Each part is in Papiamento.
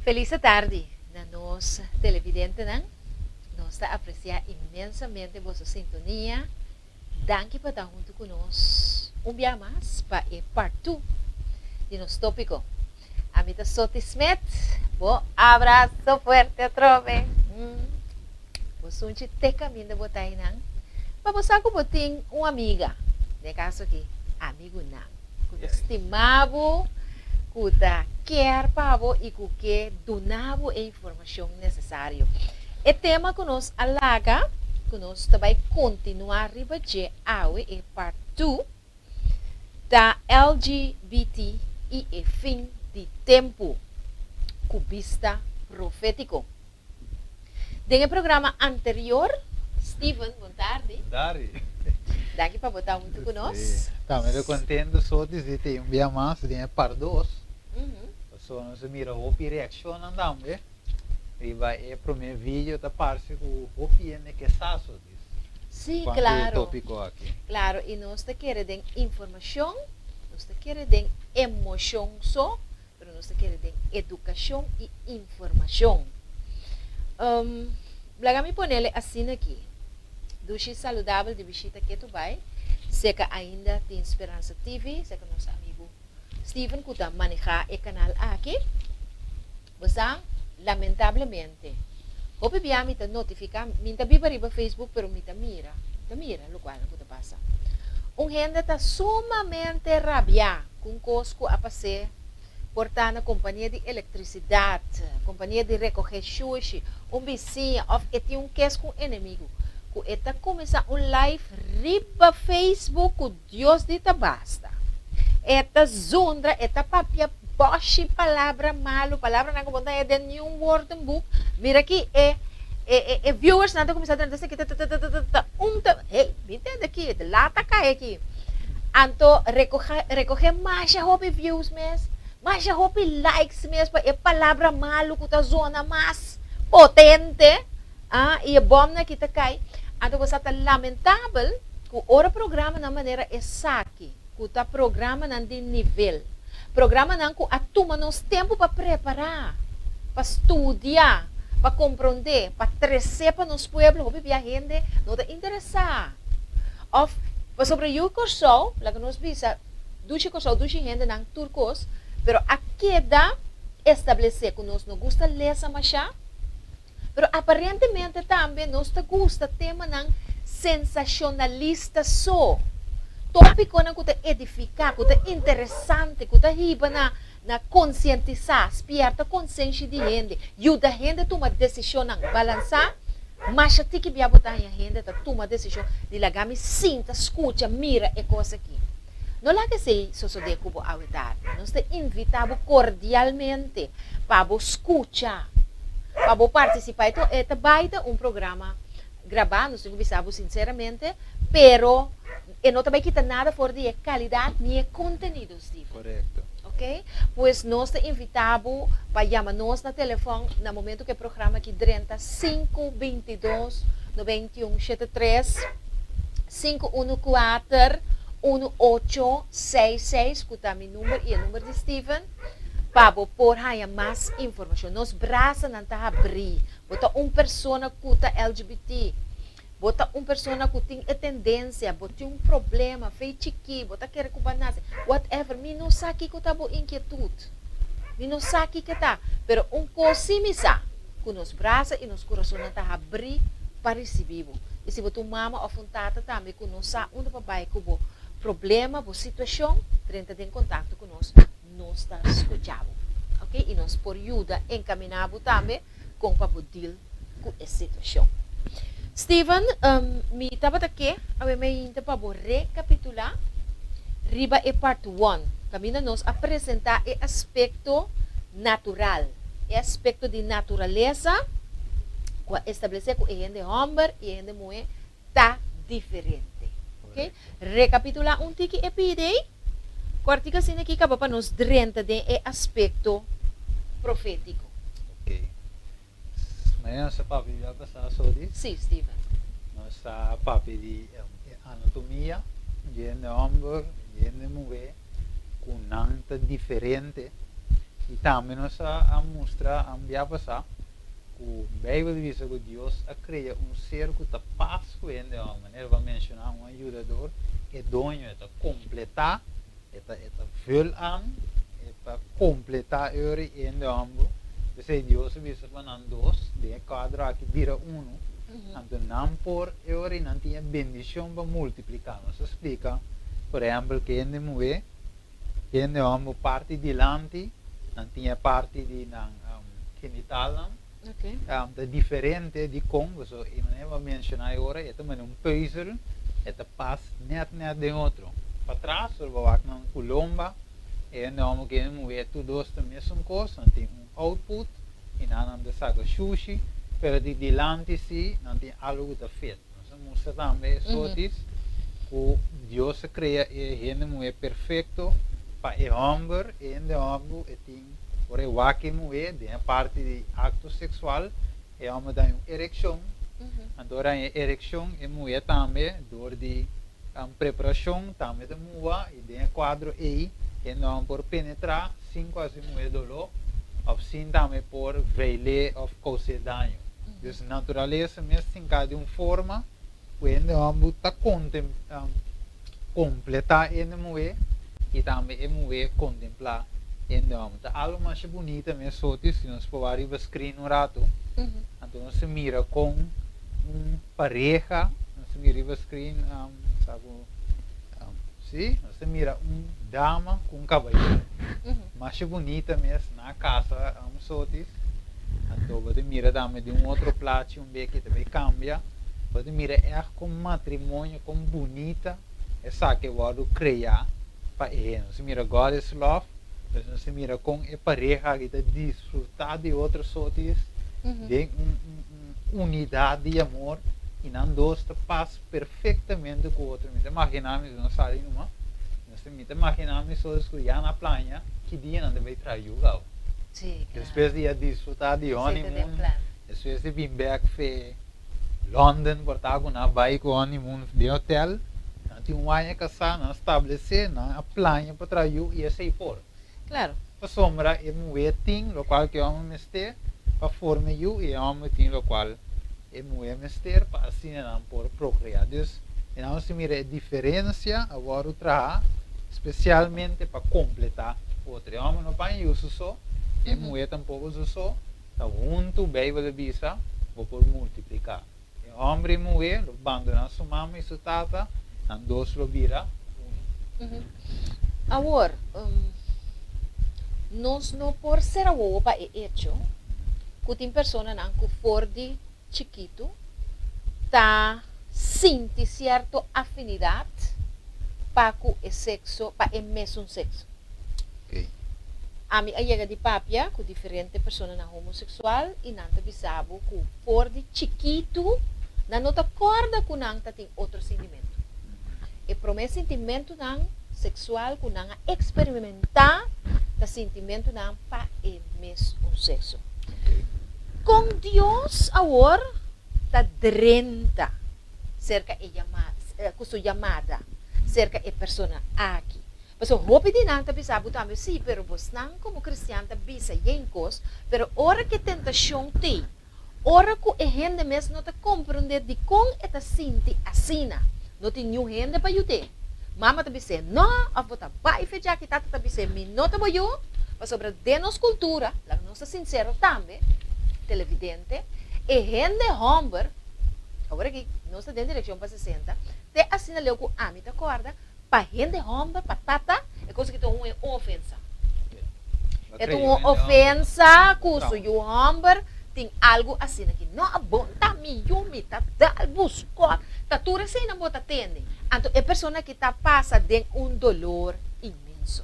Felis tardi na nos televidentenan. Nos ta apresiá inmensamente boso sintonia. Danki pa ta huntu ku nos un bia mas pa e part 2 di nos tópiko. Ami ta Soti Smith. Bo abraso fuerte atrobe. Bo sunchi te kaminda bo ta einan. Pa bo sa ku bo tin un amiga. Den kaso aki, amigunan. Ku ta stima bo, ku ta kier pa bo i ku ke duna bo e informashon nesesario. E tema ku nos a laga, ku nos ta bai kontinuá riba dje awe, e part 2, ta LGBT i e fin di tempu ku bista profétiko. Den e programa anterior, Steven, bon tardi. Dari. Danki pa bo ta huntu ku nos. Tambe ta kontentu so di si tin un bia mas den e part 2. So nos a mira hopi reakshonnan tambe riba e promé video, ta parse ku hopi hende ke sa so dis. Kuantu e tópiko aki. Klaro, i nos ta kere den informashon, nos ta kere den emoshon so, pero nos ta kere den edukashon i informashon. Laga mi ponele asina aki. Dushi saludabel di bishita ketu bai, seka ainda tin Speransa TV, seka nos amigu Steven ku ta manehá e kanal aki. Bo sa, lamentablemente, hopi bia mi ta notifiká, mi ta biba riba Facebook pero mi ta mira, mi ta mira lokualnan ku ta pasa. Un hende ta sumamente rabiá ku un kos ku a pas'é por ta na kompania di elektrisidat, kompania di rekohé shushi, un bisiña òf e tin un kes ku un enemigu, ku e ta kuminsá un live riba Facebook ku Dios di ta basta. E ta zundra, e ta papia bòshi palabra malu, palabranan ku bo no ta haña den niun woordenboek. Mira aki e e e viewersnan ta kuminsá drenta esaki ta un ta hey mi tende aki e lata kai aki. Anto rekohé rekohé masha hopi views mes, masha hopi likes mes pa e palabra malu ku ta zona mas potente. Ah, i e bòmnan aki ta kai. Anto bo sa ta lamentabel ku ora programanan manera esaki, ku ta programanan di nivel, programanan ku a tuma nos tempu pa prepará, pa studia, pa komprondé, pa tresé pa nos pueblo, hopi bia hende no ta interesá. Òf, pasobra yu Kòrsou, laga nos bisa, dushi Kòrsou, dushi hendenan, tur kos, pero a keda establesé ku nos no gusta lesa mashá. Pero aparentemente tambe nos ta gusta temanan sensashonalista so, tópikonan ku ta edifiká, ku ta interesante, ku ta hiba na na konsientisá, spièrta konsenshi di hende, yuda hende tuma desishonnan balansá. Masha tiki bia bo ta haña hende ta tuma desishon di laga mi sinta, skucha, mira e kos aki. No laga esei sosodé ku bo awe tardi. Nos ta invitá bo kordialmente pa bo skucha, pa bo partisipá. E e ta bai ta un programa grabá, nos tin ku bisa bo sinseramente, pero e no ta bai kita nada for di e kalidat ni e kontenido, Steven. Korekto. Oke? Pues nos ta invitá bo pa yama nos na telefòn na momento ku e programa aki drenta, 5 22 91 73, 514 1866, ku ta mi number i e number di Steven, pa bo por haña mas informashon. Nos brasanan ta habrí. Bo ta un persona ku ta LGBT. Bo ta un persona ku tin e tendensia, bo tin un problema, fe chikí, bo ta kere ku bo a nase, whatever, mi no sa kiko ta bo inkietut. Mi no sa kiko ta, pero un kos sí mi sa, ku nos brasa i nos kurasonnan ta habrí pa risibí bo. I si bo ta un mama òf un tata tambe ku no sa unda pa bai ku bo problema, bo situashon, drenta den kontakto ku nos, nos ta skucha bo. Ok? I nos por yuda enkaminá bo tambe kon pa bo deal ku e situashon. Steven, mi tabata ke awe mainta pa bo rekapitulá riba e part 1, kaminda nos a presentá e aspekto natural, e aspekto di naturalesa ku a establesé ku e hende hòmber i e hende muhé ta diferente. Ok? Rekapitulá un tiki e pida ei, kòrtiku asina aki kaba pa nos drenta den e aspekto profétiko. Ok. Mañana nos a papia di pasá, sorry. Sí, Steven. Nos a papia di anatomia di hende hòmber, di hende muhé, ku nan ta diferente. I tambe nos a mustra bia pasá ku Beibel ta bisa ku Dios a krea un ser ku ta pas ku hende hòmber. Manera bo a menshoná, un ayudador, e doño, e ta kompletá, e ta e ta vul aan, e ta kompletá e ora i hende hòmber. P'esei Dios a bisa pa nan dos den e kuadro aki bira unu, anto nan por e ora i nan tin e bendishon pa multipliká. Nos a splika, por ehèmpel, ku hende muhé Hende hòmber parti dilanti, nan tin e parti di nan genitalnan ta diferente dikon, pasobra e manera bo a menshoná e ora e ta manera un pùizel, e ta pas nèt nèt den otro. Patras ora bo wak nan ku lomba, e hende hòmber ku hende muhé tur dos ta mesun kos, nan tin un output i nan nan ta saka shushi, pero di dilanti si nan tin algu ku ta fit. Nos a mustra tambe e sotis ku Dios a krea e hende muhé perfekto pa e hòmber, e hende hòmber e tin ora e wak e muhé den e parti di akto seksual e hòmber ta haña un erekshon, anto ora haña e erekshon e muhé tambe dor di preparashon tambe ta muha i den e kuadro ei hende hòmber por penetrá sin ku hasi muhé doló òf sin tambe por veil'é òf kous'é daño. Dus naturalesa mes tinká di un forma ku hende hòmber ta kompletá hende muhé i tambe e muhé kontemplá hende hòmber. Ta algu masha bunita mes soti si nos por wak riba screen un ratu, anto nos ta mira kon un pareha, nos ta mira riba screen sa ku si, nos ta mira un dama ku un kabayero. Masha bunita mes nan a kasa sotis. Anto bo ta mira tambe den un otro plachi un beki ta bay cambia, bo ta mira echt con matrimonio con bunita esaki a wordo crea pa e hende. Nos ta mira God is love, pues nos ta mira con e pareha aki ta disfruta di otro sotis den un unidad di amor y nan dos ta pas perfectamente cu otro. Mi ta imagina mi si no sali numa, mi ta imagina mi sotis cu ya na playa ki dia nan ta bay traha yuga. Sí, claro. Despues di a disfruta di Esei ta den honeymoon, plan. despues di bin bek fe London por ta ku nan a bai ku honeymoon den hotel, nan tin un aña kasá, nan a stablesé, nan a plania pa traha yu i esei por. Claro. Pasobra e muhé tin lokual ku e hòmber mester pa forma e yu i e hòmber tin lokual e muhé mester pa asina nan por prokreá. Dus, e nan mester mira e diferensia a wòrdu traha spesialmente pa kompletá otro. E hòmber no paña yu su so, e muhé tampoko su so, ta huntu Beibel a bisa bo por multipliká. E hòmber i muhé lo bandoná su mama i su tata, nan dos lo bira unu. Awor, nos no por sera wowo pa e echo ku tin personanan ku for di chikitu ta sinti sierto afinidat pa ku e sekso, pa e mesun sekso. Ami a yega di papia ku diferente personanan homoseksual i nan ta bisa bo ku for di chikitu nan no ta kòrda ku nan ta tin otro sintimentu. E promé sintimentunan seksual ku nan a eksperimentá ta sintimentunan pa e mes un sekso. Kon Dios awor ta drenta serka e ku su yamada serka e persona aki? Pasobra hopi di nan ta bisa bo tambe, sí, pero bosnan komo kristian ta bisa yen kos, pero ora ku e tentashon t'ei, Ora ku e hende mes no ta komprondé dikon e ta sinti asina, no tin niun hende pa yud'é. Mama ta bis'é no òf bo ta bai fe djaki, tata ta bis'é mi no ta bo yu, pasobra den nos kultura, laga nos ta sinsero tambe, televidente, e hende hòmber, awor aki nos ta den direkshon pa sesenta, te asina leu ku ami ta kòrda, Pa hende hòmber, pa tata, e kos aki ta un ofensa. E ta un ofensa ku su yu hòmber tin algu asina ki no a bon ta mi yu, mi ta dal buskòt, ta tur eseinan bo ta tende. Anto e persona aki ta pasa den un dolor inmenso.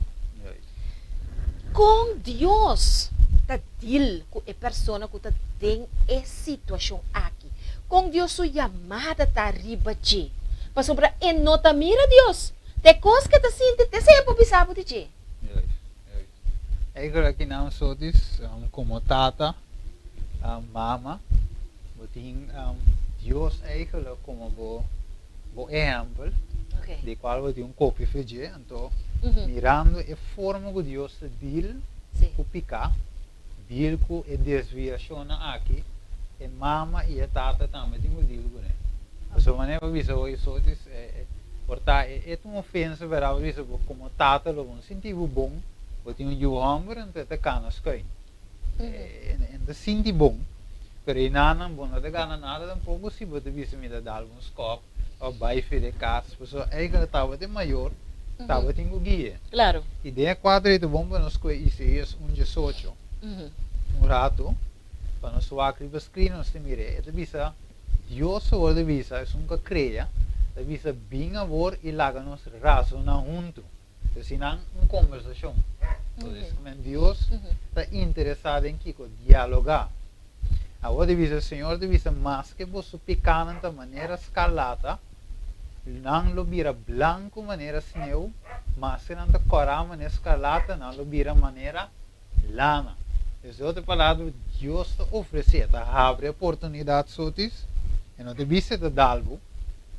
Kon Dios ta dil ku e persona ku ta den e situashon aki? Kon Dios su yamada ta riba dje? Pasobra e no ta mira Dios. Ta e kos ku e ta sinti, ta esei e por bisa bo di dje. Juist, juist. Eigenlijk aki nan sotis, komo tata, mama, bo tin Dios eigenlijk komo bo bo ehèmpel, di kual bo tin un kopia for dje. Anto, mirando e forma ku Dios ta deal. Ku piká, deal ku e desviashonnan aki, e mama i e tata tambe tin ku deal kuné. Pasobra manera bo bisa hoy sotis por ta e ta un ofensa bèrdat bo bisa bo komo tata lo bo no sinti bo bon, bo tin un yu hòmber anto e ta kana skùin. E no ta sinti bon, pero einanan bo no ta gana nada tampoko si bo ta bisa mi ta dal bo un skòp òf bai firi e kas, pasobra eigentlik tabata e mayor tabatin ku guia. I den e kuadro ei ta bon pa nos kohe Isaías un diesocho un ratu pa nos wak riba screen nos ta mir'é. E ta bisa, Dios awor ta bisa, esun ku a krea, ta bisa, Bin awor i laga nos razoná huntu. Asina un kombersashon. Entonces, men Dios ta interesá den kiko? Dialogá. Awor ta bisa, Señor ta bisa, maske boso pikánan ta manera skarlata, nan lo bira blanku manera sneu, maske nan ta kòrá manera skarlata, nan lo bira manera lana. Es otro palabra, Dios ta ofresé, ta habri oportunidat sotis, e no ta bisa e ta dal bo,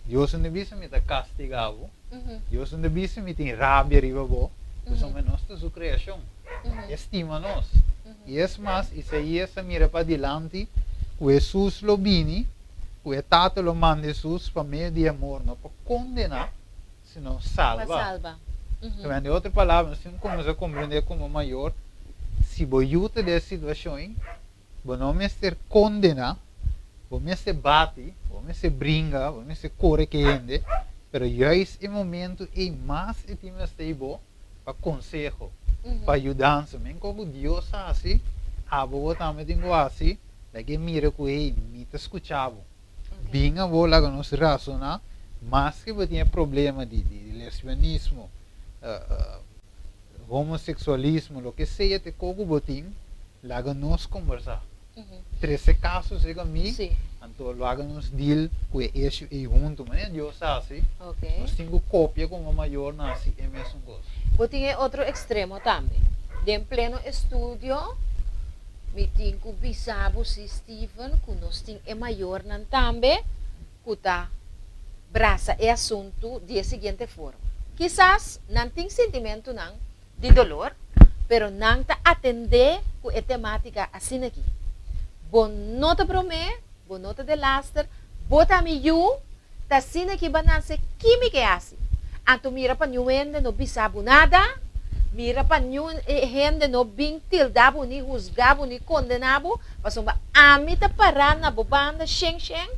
Dios no ta bisa mi ta kastigá bo, Dios no ta bisa mi tin rabia riba bo, pasobra nos ta su kreashon, e stima nos. I es mas, Isaías a mira padilanti ku Hesus lo bini, ku e Tata lo manda Hesus pa medio di amor, no pa kondená, sino salba. Pa salba. Di otro palabra, nos tin ku kuminsá komprendé komo mayor, si bo yu ta den e situashon ei, Bo no mester kondená, bo mester bati, bo mester bringa, bo mester kore ku e hende, pero juist e momento ei mas e tin mester ei bo pa konseho, pa yudansa. Men kon ku Dios a hasi, abo bo tambe tin ku hasi, laga e mira ku hey, mi ta skucha bo. Bin abo laga nos rasoná, maske bo tin e problema di lesbianismo, homoseksualismo, loke sea te ko ku bo tin, laga nos kombersá. Trese kaso serka mi, anto laga nos deal ku e issue ei huntu. Manera Dios a hasi, nos tin ku kopia komo mayornan hasi e mesun kos. Bo tin e otro ekstremo tambe. Den pleno estudio mi tin ku bisa bo si Steven ku nos tin e mayornan tambe ku ta brasa e asuntu di e siguiente forma. Kisas nan tin sintimentunan di dolor, pero nan ta atendé ku e temátika asin'akí, Bo no ta promé, bo no ta delaster, bo ta mi yu, ta asin'akí bo a nase, ki mi ke hasi? Anto mira pa niun hende no bisa bo nada, mira pa niun hende no bin tilda bo ni husga bo ni kondená bo, Pasobra ami ta pará na bo banda shen shen,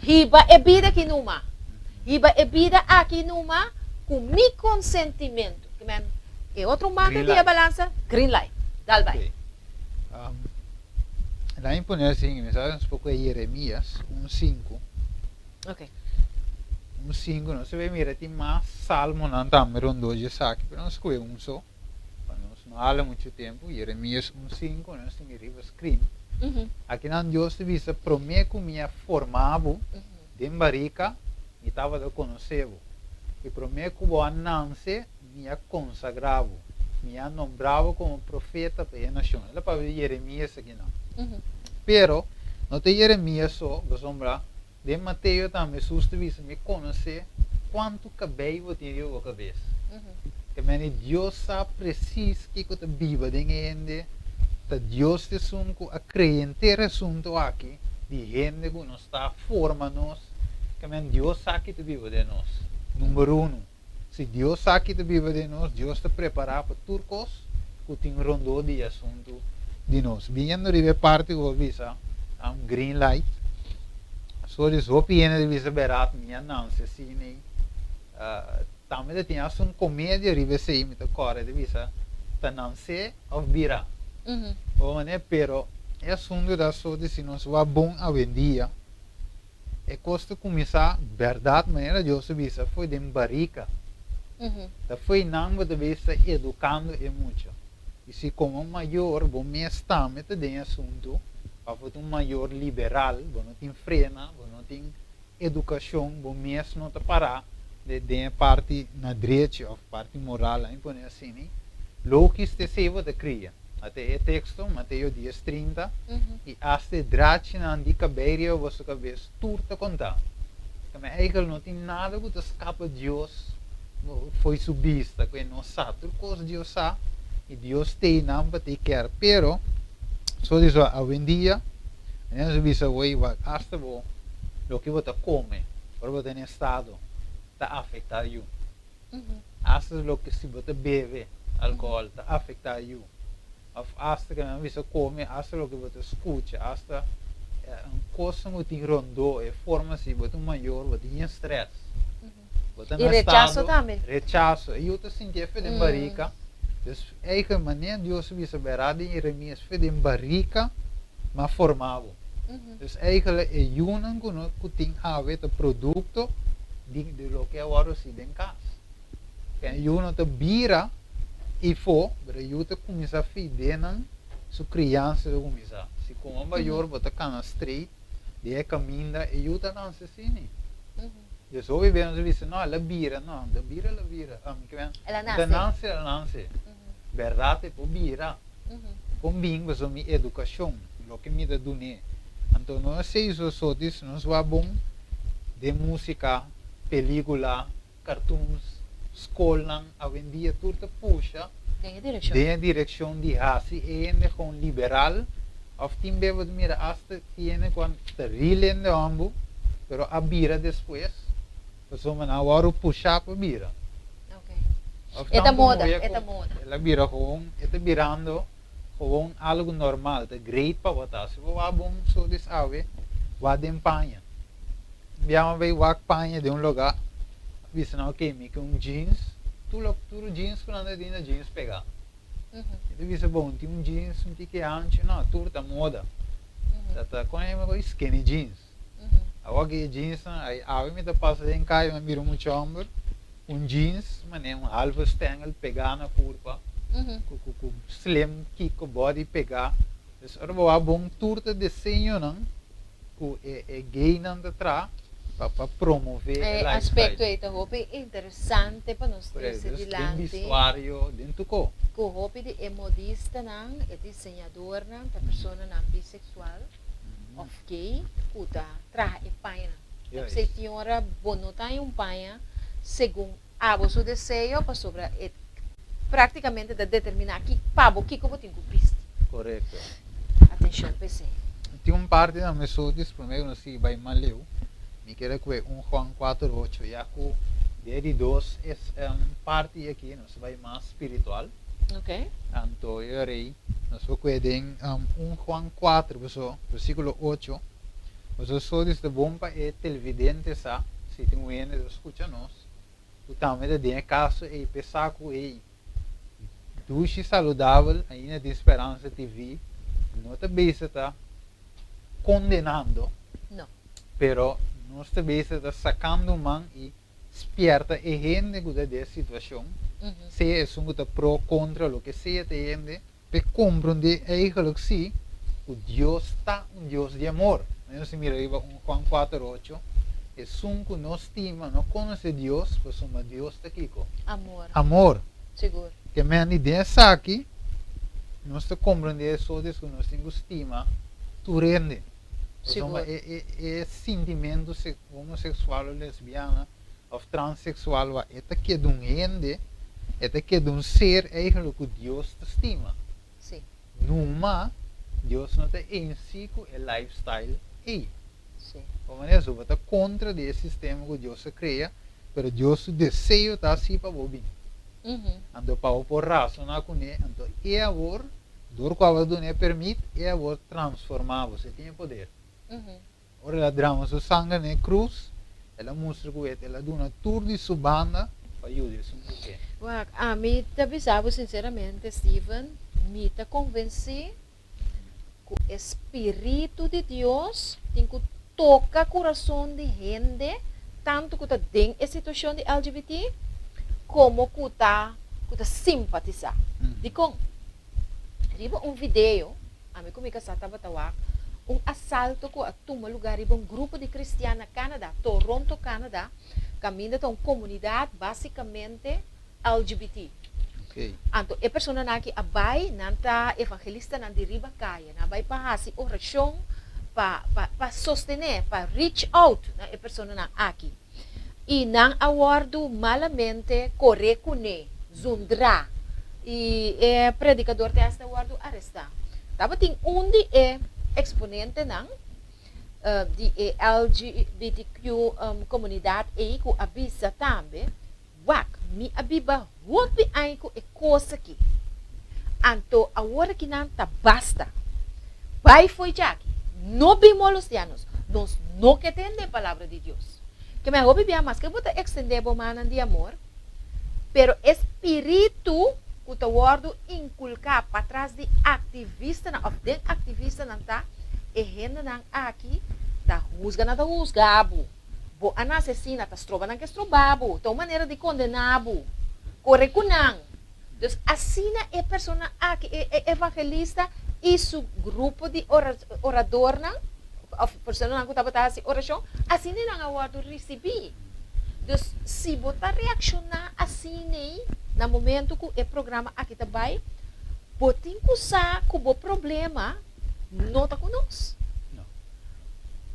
hiba e bida aki numa. Hiba e bida aki numa ku mi konsentimentu. Ke men e otro manda di e balansa, green light. Dal bai. Laat mi pone asin, mi sa un poko e Jeremias un sinku. Ok. Un sinku, nos ta bay mira tin mas salmonan tambe rondó dje esaki, pero nos skohe un so. Pa nos no hala muchu tempu, Jeremias un sinku, nos tin riba screen. Akinan Dios ta bisa, Promé ku mi a forma bo den barika, mi tabata konosé bo, i promé ku bo a nanse, mi a konsagrá bo, mi a nombrá bo komo profeta pa e nashon. El a papia di Jeremias akinan. Pero, no ta Jeremias so, pasobra Den Mateo tambe Hesus ta bisa, Mi konosé kuantu kabei bo tin riba bo kabes. Te mende Dios sa presis kiko ta biba den e hende. Ta Dios ta esun ku a krea henter e asuntu aki di hende ku nos ta forma nos. Te mende Dios sa ki ta biba den nos. Number uno, si Dios sa ki ta biba den nos, Dios ta prepará pa tur kos ku tin rondó di e asuntu di nos. Biniendo riba e parti ku bo a bisa, un green light, so dis hopi hende ta bisa berat mi a nanse asina ei. Tambe ta tin hasta un komedia riba esei, mi ta kòrda ta bisa ta nanse òf bira. Bo manera, pero e asuntu ta so di si nos wak bon awendia, E kos ta kuminsá bèrdat manera Dios a bisa fo'i den barika. Ta fo'i nan bo ta bay sta edukando e mucha. I si komo mayor bo mes tambe ta den e asuntu, òf bo ta un mayor liberal, bo no tin frena, bo no tin edukashon, bo mes no ta pará den e parti na drechi òf parti moral, laat mi pone asina, logis ta esei bo ta kria. Ate e teksto, Mateo dies 30, I asta e drachinan di kabei riba boso kabes tur ta kontá. Tambe eikel no tin nada ku ta skapa Dios fo'i su bista, ku e no sa. Tur kos Dios sa. I Dios t'ei nan pa take care. Pero, so di so awendia, nos a bisa wey wak hasta bo loke bo ta come ora bo ta den estado ta afecta yu. Hasta loke si bo ta bebe alcohol ta afecta yu. Of hasta ke nan bisa come, hasta loke bo ta scucha, hasta cosnan cu tin rondó e forma si bo ta un mayor bo tin stress. Bo ta I na rechaso estado, tambe. Rechaso. E yu ta sinti e fe den barika. Dus eigen manera Dios a bisa bera den Jeremias, fe den barika m'a forma bo. Dus eigenlijk e yunan ku no ku tin awe ta produkto di di loke a wòrdu hasi den kas. E yu no ta bira ifo, pero e yu ta kuminsá fi den nan su kriansa ta kuminsá. Si komo mayor bo ta kana straight den e kaminda, e yu ta lansa asina. Dus hopi bes nos a bisa, no, el a bira, no, no ta bira el a bira. Mi ke men, El a no ta nase. nase, el a nase. Bèrdat e por bira. Kon bin pasobra mi edukashon, loke mi ta dun'é. Anto no esei so so dis nos wak bon den músika, pelíkula, cartoons, skolnan, awendia tur ta pusha Den e direkshon. den e direkshon di hasi e hende gewoon liberal of tin bes bo ta mira asta tin hende ku a ta real hende hombu pero a bira despues pasobra nan a wòrdu pusha pa bira. Ok. Of E ta tantu moda, muhé e ta ku moda. el a bira gewoon e ta birando gewoon algu normal, ta great pa bo ta. Si bo wak bon so dis awe, wak den paña. Biaha bay wak paña den un loga, bisa nan ok mi ke un jeans, tur lo tur jeans ku nan ta tin ta jeans pega. Mi ta bisa bon tin un jeans un tiki hanchu, no tur ta moda. Ta ta kon e mi skinny jeans. Awor ki e jeans nan ay awe mi ta pasa den kaya mi a mira un mucha homber un jeans manera un halve stengel pega na kurpa ku ku ku slim kiko body pega. Dus ora bo wak bon tur ta diseñonan. Ku e e gaynan ta traha pa pa promove e E lifestyle. aspekto ei ta hopi interesante pa nos Correcto, trese dus den dilanti. bistuario, den tur ko. Ku hopi di e modistanan, e diseñadornan ta personanan biseksual òf gay ku ta traha e pañanan. Ta p'esei tin ora bo no ta haña un paña segun abo su deseo pasobra e práktikamente ta determiná ki pa bo kiko bo tin ku bisti. Korekto. Atenshon p'esei. Tin un parti na Mesotis promé ku nos sigui bai Maleu, mi kere kue un Juan kuater ocho ya ku di e di dos es parti aki nos ta bai mas spiritual. Ok. Anto e ora ei nos por kue den un Juan kuater paso versíkulo ocho, paso sotis ta bon pa e televidente sa si tin un hende ta skucha nos. Ku tambe ta den e kaso ei p'e sa ku ei dushi saludabel ainda tin speransa TV no ta bisa ta kondenando No. pero nos ta bisa ta sakando man i spierta e hende ku ta den e situashon sea esun ku ta pro kontra loke sea ta e hende p'e komprondé eigenlijk sí ku Dios ta un Dios di amor. Nos a mira riba un Juan kuater ocho, Esun ku no stima no konosé Dios, pasobra Dios ta kiko? Amor. Amor. Sigur. Ke men di den esaki nos ta komprondé esotes ku nos tin ku stima tur hende. Pasobra Sigur. e e e sintimentu homoseksual o lesbiana of transseksual wa e ta keda un hende, e ta keda un ser eigenlijk ku Dios ta stima. Numa Dios no ta ensi ku e lifestyle ei. Por manera su bo ta kontra di e sistema ku Dios a krea, pero Dios su deseo ta asi pa bo bin. Anto pa bo por rasoná kuné, anto e awor, dor ku abo duna e permit, e awor transformá bo, si e tin e poder. Ora el a drama su sanger na e krus, el a mustra ku el a duna tur di su banda pa yuda esun ku ke. Wak, ami ta bisa bo sinseramente, Steven, mi ta konvensí ku e spiritu di Dios tin ku toka kurason di hende, tantu ku ta den e situashon di LGBT komo ku ta ku ta simpatisá. Dikon? Riba un video, ami ku mi kasá tabata wak un asalto ku a tuma lugá riba un grupo di kristian na Canada, Toronto, Canada, kaminda ta un komunidat básikamente LGBT. Anto e personanan aki a bai, nan ta evangelistanan di riba kaya, nan a bai pa hasi orashon, pa pa pa sostené, pa reach out na e personanan aki. I nan a wòrdu malamente koré kuné, zundrá. I e predikador te hasta wòrdu arestá. Tabatin un di e eksponentenan di e LGBTQ komunidat ei ku a bisa tambe, Wak, mi a biba hopi aña ku e kos aki. Anto awor akinan ta basta. Bai fo'i djaki. No bin molestiá nos. Nos no ke tende e palabra di Dios. Ke men hopi bia maske bo ta ekstendé bo mannan di amor, pero e spiritu ku ta wòrdu inkulká patras di aktivistanan òf den aktivistanan ta e hendenan aki ta husga nan ta husga bo. Bo a nase asina, ta stroba nan ke stroba bo, ta un manera di kondená bo. Kore ku nan. Dus asina e persona aki, e evangelista i su grupo di oradornan, òf personanan ku tabata hasi orashon, asina nan a wòrdu risibí. Dus si bo ta reakshoná asin'ei na momentu ku e programa aki ta bai, bo tin ku sa ku bo problema no ta ku nos.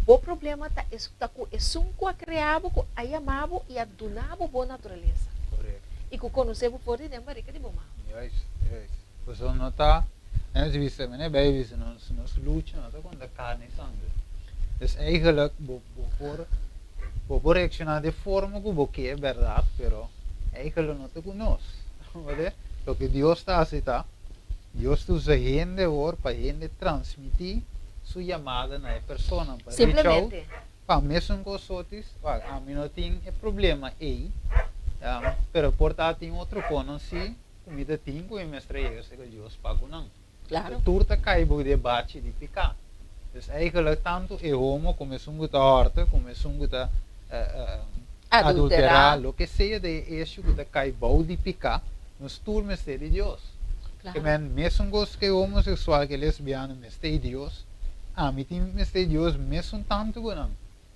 Bo problema ta ta ku esun ku a krea bo, ku a yama bo i a duna bo bo naturalesa. I ku konosé bo for di den barika di bo mama. Juist, juist. Pasobra no ta, nos bisa, mene Bijbel bisa nos, nos lucha no ta kontra karni i sangre. Dus eigenlijk bo bo por bo por reakshoná den forma ku bo ke, bèrdat, pero eigenlijk no ta ku nos. Worde? Loke Dios ta hasi ta, Dios ta usa hende awor pa hende transmití su yamada na e personanan pa reach out Simplemente. pa mesun kos otis. Wak, ami no tin e problema ei, pero por ta tin otro konan si ku mi ta tin ku mi mester a yega serka Dios pa ku nan. Claro. Tur ta kai bou di e bachi di piká. Dus eigenlijk tantu e homo komo esun ku ta hòrta, komo esun ku ta Adulterá. adulterá, loke sea di e eshu ku ta kai bou di piká, nos tur mester di Dios. Ke Claro. men mesun kos ku e homoseksual ku e lesbiano mester di Dios, ami tin mester di Dios mesun tantu ku nan.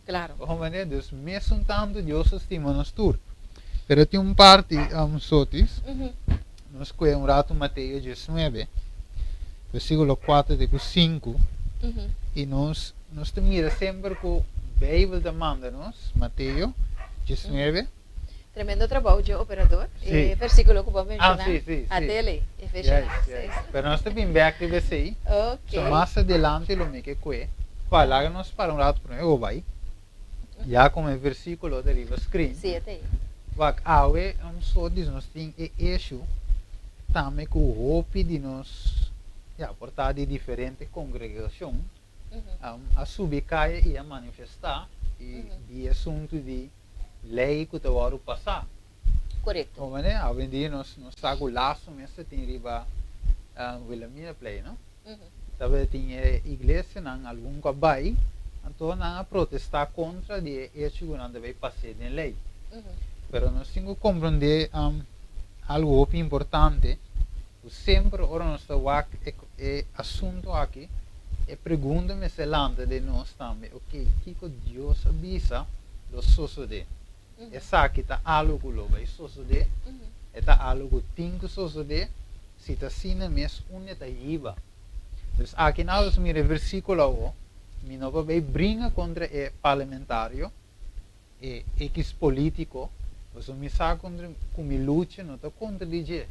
Claro. Bo comprende? Dus mesun tantu Dios ta stima nos tur. Pero tin un parti, Sotis, nos kue un ratu Mateo 19, versíkulo 4 te ku 5, i nos nos ta mira semper ku Beibel ta manda nos, Mateo 19. Tremendo trabou dje operador. Sí. E versíkulo ku bo a Ah, menshoná. sí, sí, A sí. tele, Efesionan Juist, 6. juist. Pero nos ta bin bek riba esei. Ok. So mas adelante lo mi ke kue. Pa laga nos para un rato prome bo bai. Ya komo e versíkulo ta riba screen. Sí, e ta ei. Wak, awe un sort di nos tin e issue tambe ku hopi di nos, ya, por ta di diferente kongregashon, a subi kaya i a manifestá i di e asuntu di lei ku ta wòrdu pasá. Korekto. Bo manera, awendia nos nos sa ku laso mester tin riba Wilhelminaplein, no? Tabata tin e iglesianan, algun ku a bai, anto nan a protestá kontra di e echo ku nan ta bai pas'é den lei. Pero nos tin ku komprondé algu hopi importante, ku semper ora nos ta wak e asuntu aki, e pregunta mester lanta den nos tambe, ok, kiko Dios a bisa lo sosodé? Esaki ta algu ku lo bai sosodé? E ta algu ku tin ku sosodé? Si ta asina mes, unda ta hiba? Dus aki nos mira e versíkulo awo, mi no por bai bringa kontra e parlamentario, e X polítiko, pasobra mi sa kontra ku mi lucha no ta kontra di dje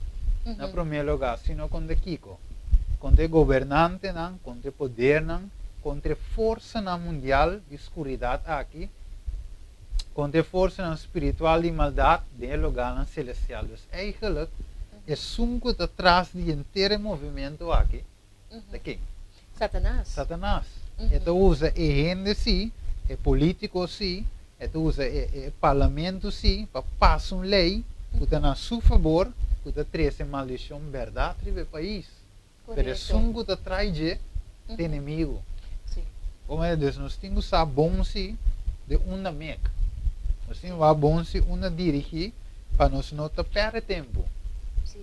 na promé lugá, sino kontra kiko? Kontra e gobernantenan, kontra e podernan, kontra e forsanan mundial di skuridat aki, kontra e forsanan spiritual di maldat den e lugánan selestial. Dus eigenlijk esun ku ta tras di henter e movimentu aki ta ken? Satanas. Satanas. E ta usa e hende sí, e polítiko sí, e ta usa e e parlamento sí pa pasa un lei ku ta na su fabor ku ta trese maldishon bèrdat riba e pais. Pero esun ku ta trai dje ta enemigu. Bo mira, dus nos tin ku sa bon si di unda mek. Nos tin ku wak bon si unda dirigí pa nos no ta pèrdè tempu. Sí,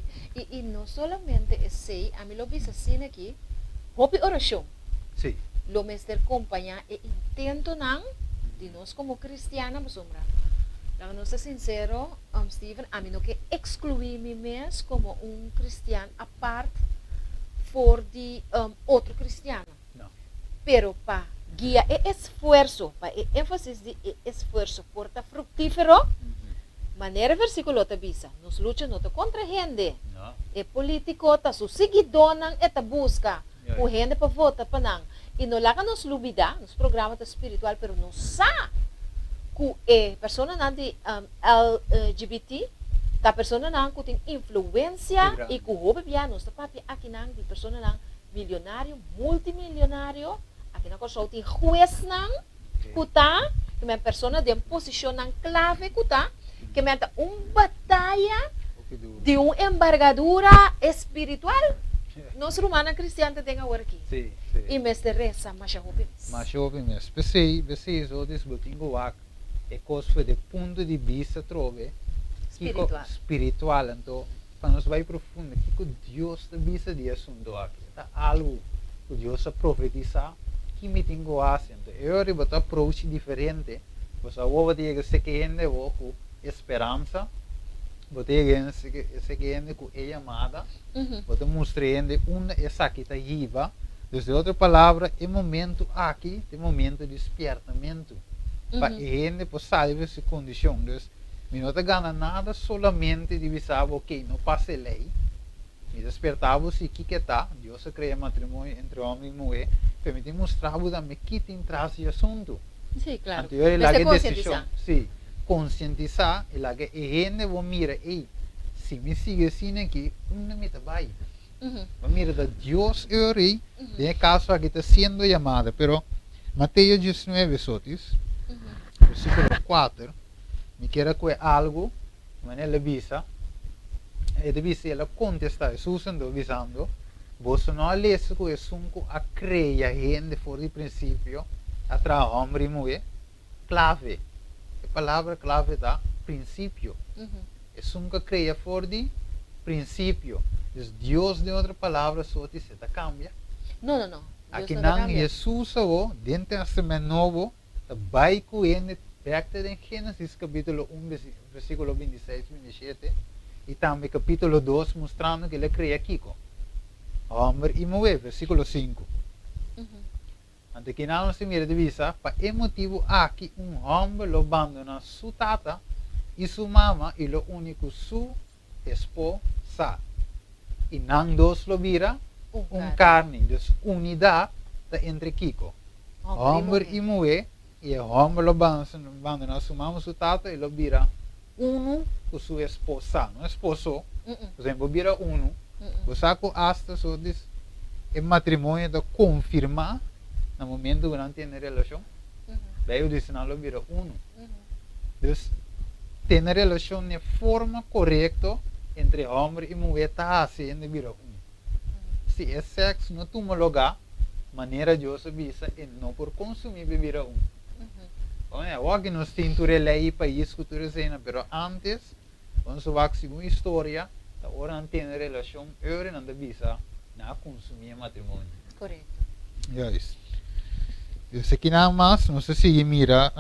i no solamente esei, ami lo bisa asina aki, hopi orashon lo mester kompañá e intentonan di nos komo kristiannan, pasobra laga nos ta sinsero, Steven, ami no ke ekskluí mi mes komo un kristian apart for di otro kristiannan. Pero pa guia e esfuerso, pa e énfasis di e esfuerso por ta fruktífero, Manera e versíkulo ta bisa, nos lucha no ta kontra hende. No. E polítiko ta su siguidónan e ta buska ku hende pa vota pa nan. I no laga nos lubidá, nos programa ta spiritual pero nos sa ku e personanan di LGBT ta personanan ku tin influensia i ku hopi bia nos ta papia akinan di personanan milionario, multimilionario, aki na Kòrsou tin huesnan ku ta, ke men persona den posishonnan klave ku ta, ke men ta un bataya di un embargadura espiritual nos rumannan kristian ta den awor aki i mester resa masha hopi mes. Masha hopi mes. P'esei, p'esei Zotis bo tin ku wak e kos for di punto di bista atrobe kiko spiritual. Anto pa nos bai profundo kiko Dios ta bisa di e asunto aki. E ta algu ku Dios a profetisá ki mi tin ku hasi. Anto e ora bo ta approach diferente, pasobra awor bo ta yega seki hende awor ku e speransa, bo ta yega seki hende ku e yamada, bo ta mustra e hende unda esaki ta hiba. Dus den otro palabra e momento aki ta e momento di spièrtamentu pa e hende por sali for su kondishon. Dus mi no ta gana nada solamente di bisa bo ok no pasa e lei, mi ta sperta bo si kiko e ta, Dios a krea matrimonio entre hòmber i muhé, pero mi tin mustra bo tambe ki tin tras di e asuntu. Sí, claro. Anto yo e Mester laga e konsientisá. desishon, sí, konsientisá i laga e hende bo mira, ey, si mi sigui asina aki, unda mi ta bai? Bo mira ta Dios e ori, den e kaso aki ta siendo yamada, pero Mateo diesnuebe sotis, versíkulo kuater, mi kier a kue algu, manera el a bisa, e ta bisa, el a kontestá Hesus anto bisando, Boso no a lesa ku esun ku a krea hende for di prinsipio a traha hòmber i muhé? Klave, e palabra klave ta prinsipio. Esun ku a krea for di prinsipio. Dus Dios den otro palabra sotis e ta kambia. No, no, no. Dios Aki no ta nan kambia. Hesus awo den Tèstamènt Nobo ta bai ku hende bèk te den Génesis kapítulo un versíkulo 26, 27 i tambe kapítulo 2 mustrando ku el a krea kiko? Hòmber i muhé, versíkulo 5. Anto kinan nos ta mira ta bisa, Pa e motibu aki un hòmber lo bandoná su tata i su mama i lo uni ku su esposa, i nan dos lo bira un karni. Dus unidat ta entre kiko? Hòmber i muhé, i e hòmber lo bandoná su mama i su tata i lo bira unu ku su esposa, no esposo, pasobra bo bira unu, bo sa ku asta so dis e matrimonio ta konfirmá na momento ku nan tene relashon, Beibel dice nan lo bira unu. Dus tene relashon n'e forma korekto entre hòmber i muhé ta hasi hende bira unu. Si e sèks no tuma lugá manera Dios a bisa e no por konsumí pa e bira unu. Awor nos tin tur e lei i pais ku tur eseinan, pero antes, ora nos wak segun historia, ta ora nan tene relashon, ora nan ta bisa nan a konsumí e matrimonio. Korekto. Juist. Dus akinan mas nos ta sigui mira,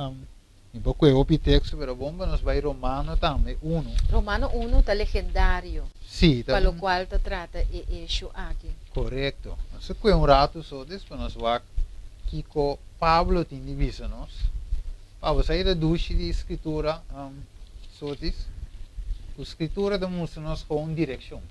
mi por kohe hopi teksto, pero bon pa nos bai Romano tambe unu. Romano unu ta legendario. Sí, ta Pa un. lokual ta trata e eshu aki. Korekto. Nos ta kohe un ratu so despues nos wak kiko Pablo tin di bisa nos, Pablo sa ta dushi di Skritura, sotis, ku Skritura ta mustra nos kon un direkshon,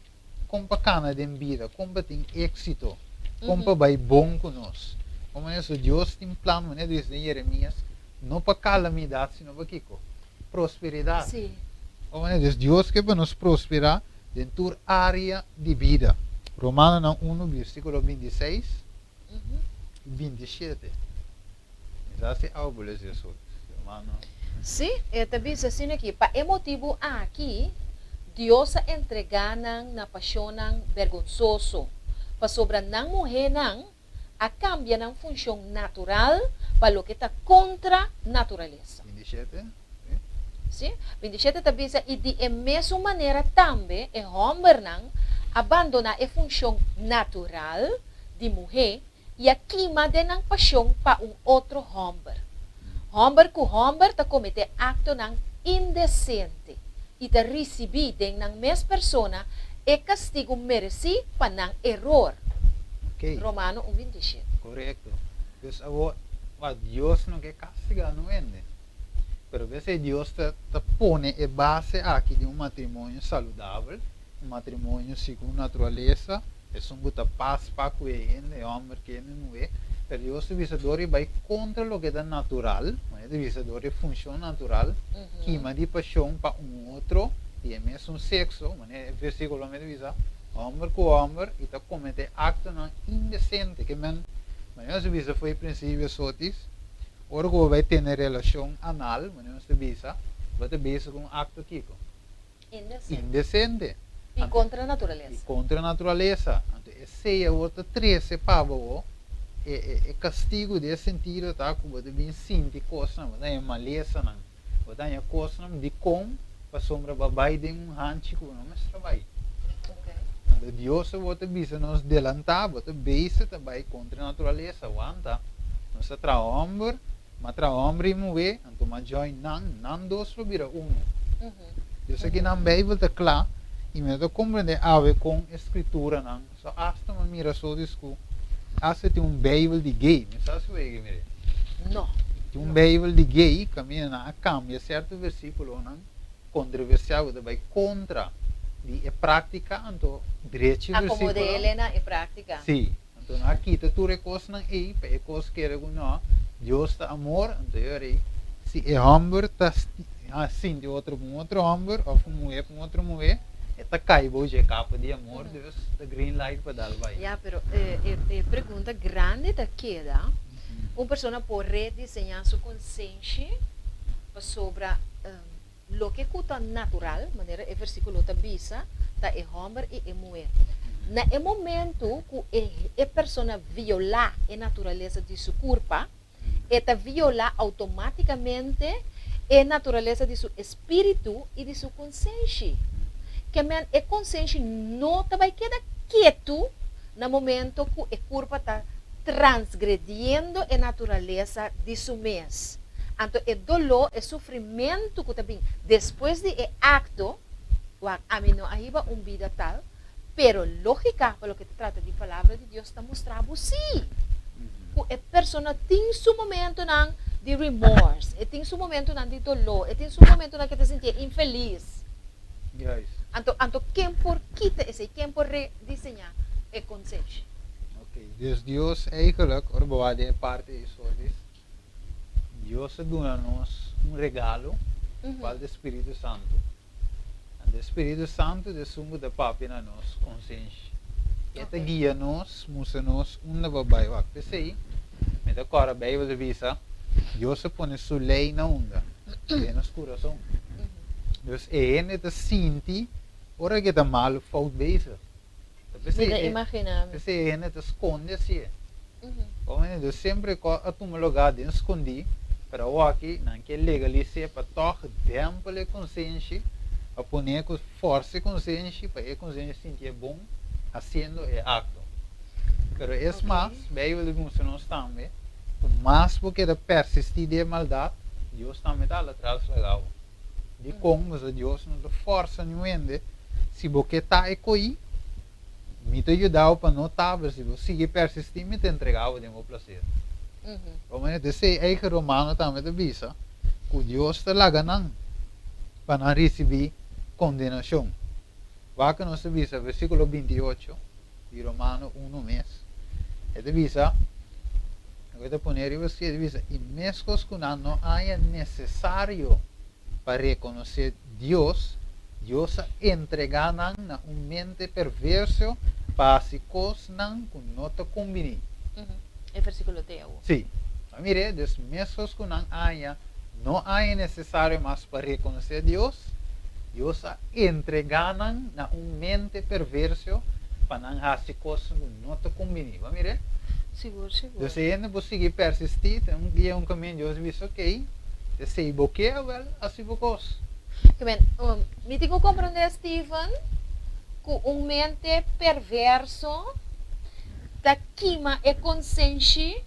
kon pa kana den bida, kon pa tin éksito, kon pa bai bon ku nos. Komo esun Dios tin plan, manera dios den Jeremias, no pa kalamidat sino pa kiko? Prosperidat. Komo esun Dios ke pa nos prosperá den tur área di bida. Romanonan unu, versíkulo 26. 27. Mi sa si awo bo lesa eso, hermano. Sí, e ta bisa asina aki, Pa e motibu aki Dios a entregá nan na pashonnan bergonsoso, pasobra nan muhénan a kambia nan funshon natural pa loke ta kontra naturalesa. 27, Sí. Sí, 27 ta bisa, I di e mesun manera tambe e hòmbernan a bandoná e funshon natural di muhé i a kima den nan pashon pa un otro hòmber. Hòmber ku hòmber ta kometé aktonan indesente i ta risibí den nan mes persona e kastigu meresí pa nan eror. Ok. Romano un 27. Korekto. Dus awor, wak, Dios no ke kastigá no hende. Pero p'esei Dios ta ta pone e base aki di un matrimonio saludabel, un matrimonio segun naturalesa, esun ku ta pas pa ku e hende, e hòmber ku e hende muhé. Pero Dios ta bisa dor di bai kontra loke ta natural, manera ta bisa dor di funshon natural, kima di pashon pa un otro di e mesun sekso, manera e versíkulo mi ta bisa, hòmber ku hòmber i ta kometé aktonan indesente. Ke men, manera nos a bisa for e prinsipio sotis, Ora ku bo bai tene relashon anal, manera nos ta bisa, bo ta bezig ku un akto kiko? Indesente. Indesente. I kontra naturalesa. I kontra naturalesa. Anto esei awor ta trese pa bo e e kastigu den e sentido ta ku bo ta bin sinti kosnan, bo ta haña malesanan, bo ta haña kosnan dikon pasobra bo a bai den un hanchi ku bo no mester a bai. Anto Dios awor ta bisa nos delantá, bo ta bezig ta bai kontra naturalesa, wanta nos ta traha hòmber, m'a traha hòmber i muhé, anto m'a join nan, nan dos lo bira unu. Dios aki nan Beibel ta kla i mi no ta komprendé awe kon e skrituranan, so asta m'a mira so disku asta tin un Beibel di gay, mi sa si bo yega mir'é? No. Tin un Beibel di gay kaminda nan a kambia sierto versíkulonan kontroversial ku ta bai kontra di e práktika, anto drechi versíkulo. Akomod'é na e práktika. Sí. Anto nan a kita tur e kosnan ei pa e kos kere ku no, Dios ta amor, anto e ora ei si e hòmber ta sinti otro ku un otro hòmber òf un muhé ku un otro muhé, e ta kai bou dje kapa di amor, dus ta green light pa dal bai. Ya, pero e pregunta grandi ta keda, un persona por rediseñá su konsenshi pasobra Loke ku ta natural, manera e versíkulo ta bisa, ta e hòmber i e muhé. Na e momentu ku e e persona violá e naturalesa di su kurpa, e ta violá outomátikamente e naturalesa di su espíritu i di su konsenshi. Ke men e konsenshi no ta bai keda ketu na momento ku e kurpa ta transgrediendo e naturalesa di su mes. Anto e doló, e sufrimentu ku ta bin despues di e akto, wak, ami no a hiba un bida tal, pero lógika pa loke ta trata di Palabra di Dios ta mustra bo sí, ku e persona tin su momentunan di remorse, e tin su momentunan di doló, e tin su momentunan ku e ta sintié infelis. Anto, anto ken por kita esei? Ken por rediseñá e konsenshi? Ok, dus Dios eigenlijk, ora bo wak den e parti ei so, Dios a duna nos un regalo, cual ta e Spiritu Santo. Anto e Spiritu Santo ta esun cu ta papia na nos consenshi. E ta guia nos, mustra nos unda pa bai. Wak, p'esey mi ta cora Bijbel ta bisa, Dios a pone su ley na unda? Den nos curason. Dus e hende ta sinti ora cu e ta malo fout bezig. Mi ta imagina mi. P'esei e hende ta skonde asie. Bo mende? Dus semper e kos a tuma lugá den skondí, pero awoki nan ke legalis'é pa tòg dèmpel e konsenshi, pa pon'é ku fòrsa e konsenshi, pa e konsenshi sintié bon hasiendo e akto. Pero es mas, Beibel ta mustra nos tambe ku mas bo keda persistí den e maldat, Dios tambe ta hala tras laga bo. Dikon? Pasobra Dios no ta fòrsa niun hende. Si bo ke ta e koí, mi ta yuda bo pa no ta, pero si bo sigui persistí, mi ta entregá bo den bo plaser. Bo mira, ta esei eigen Romano tambe ta bisa, ku Dios ta laga nan pa nan risibí kondenashon. Wak nos ta bisa versíkulo 28 di Romano 1 mes. E ta bisa, e ta pone riba skri, e ta bisa, i meskos ku nan no haña nesesario pa rekonosé Dios, Dios a entregá nan na un mente perverso pa hasi kosnan ku no ta kumbiní. E versíkulo te awor. Sí. A mir'é, dus meskos ku nan haña no haña nesesario mas pa rekonosé Dios, Dios a entregá nan na un mente perverso pa nan hasi kosnan ku no ta kumbiní. Bo a mir'é? Sigur, sigur. Dus e hende por sigui persistí te un dia un kaminda Dios bisa, Okey, esei bo ke, awèl, hasi bo kos. Kimen, mi tin ku komprondé, Steven, ku un mente perverso ta kima e konsenshi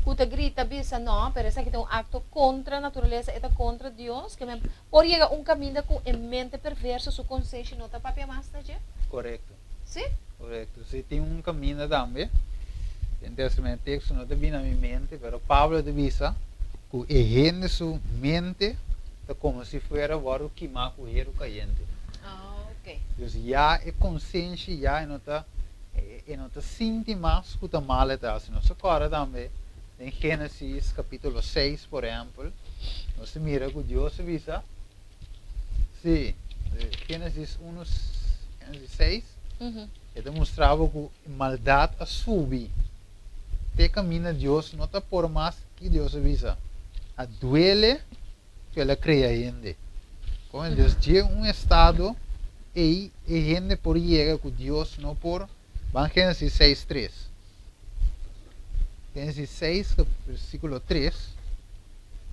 ku ta grita bisa, No, pero esaki ta un akto kontra naturalesa, e ta kontra Dios. Kimen, Por yega un kaminda ku e mente perverso su konsenshi no ta papia mas na dje? Korekto. Sí? Korekto. Sí, tin un kaminda tambe. Den Testament teksto no ta bini na mi mente, pero Pablo ta bisa. Ku e hende su mente ta komo si fuera wòrdu kimá ku heru kayente. Dus ya e konsenshi ya e no ta e no ta sinti mas ku ta mal e ta hasi. Nos ta kòrda tambe den Génesis kapítulo seis por ehèmpel, nos ta mira ku Dios a bisa, sí, Génesis unu, Génesis seis, e ta mustra bo ku maldat a subi. Te kaminda Dios no ta por mas ki Dios a bisa. A duele ku el a krea hende. Kon Dios dje un estado ei e hende por yega ku Dios no por. Ban Génesis seis tres. Génesis seis versíkulo tres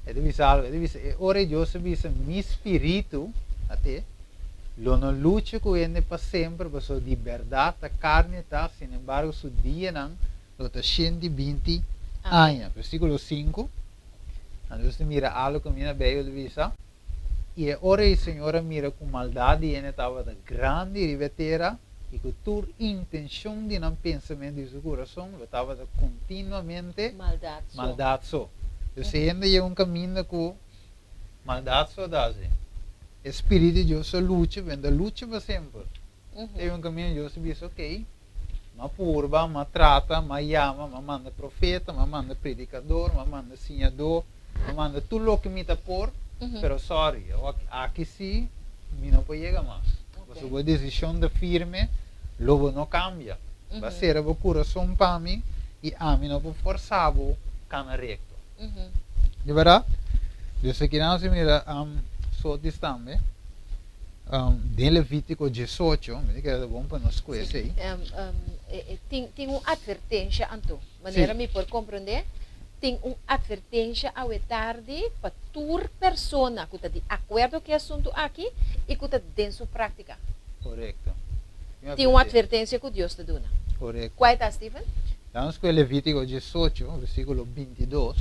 e ta bisa algu, e ta bisa e ora ei Dios a bisa mi spiritu ate lo no lucha ku hende pa semper pasobra di bèrdat ta karni ta, sinembargo su dianan lo ta 120 aña. Versíkulo sinku, Anto nos ta mira algu ku mi na Beibel ta bisa, I e ora ei Señor a mira ku maldat di hende tabata grandi riba e tera, i ku tur intenshon di nan pensamentu di su kurason lo tabata kontinuamente maldat so. Dus e hende yega un kaminda ku Maldat so ta hasi. E Spirit di Dios ta lucha, ben ta lucha pa semper. Te un kaminda Dios ta bisa, ok, m'a purba, m'a trata, m'a yama, m'a manda profeta, m'a manda predikador, m'a manda siñadó, m'a manda tur loke mi ta por, pero sorry, aki sí mi no por yega mas. Pasobra bo desishon ta firme, lo bo no kambia. Bo a sera bo kurason pa mi i ami no por forsa bo kana rekto. Di berdad, Dios a kira nos mira sotis tambe. Den Levítiko 18, mi ta kere ta bon pa nos skohe esei. Tin un atvertensha anto, manera mi por komprondé, tin un atvertensha awe tardi pa tur persona ku ta di akuerdo ku e asuntu aki i ku ta den su práktika. Korekto. Tin un atvertensia ku Dios ta duna. Korekto. Kua e ta, Steven? Laga nos kohe Levítiko 18, versíkulo 22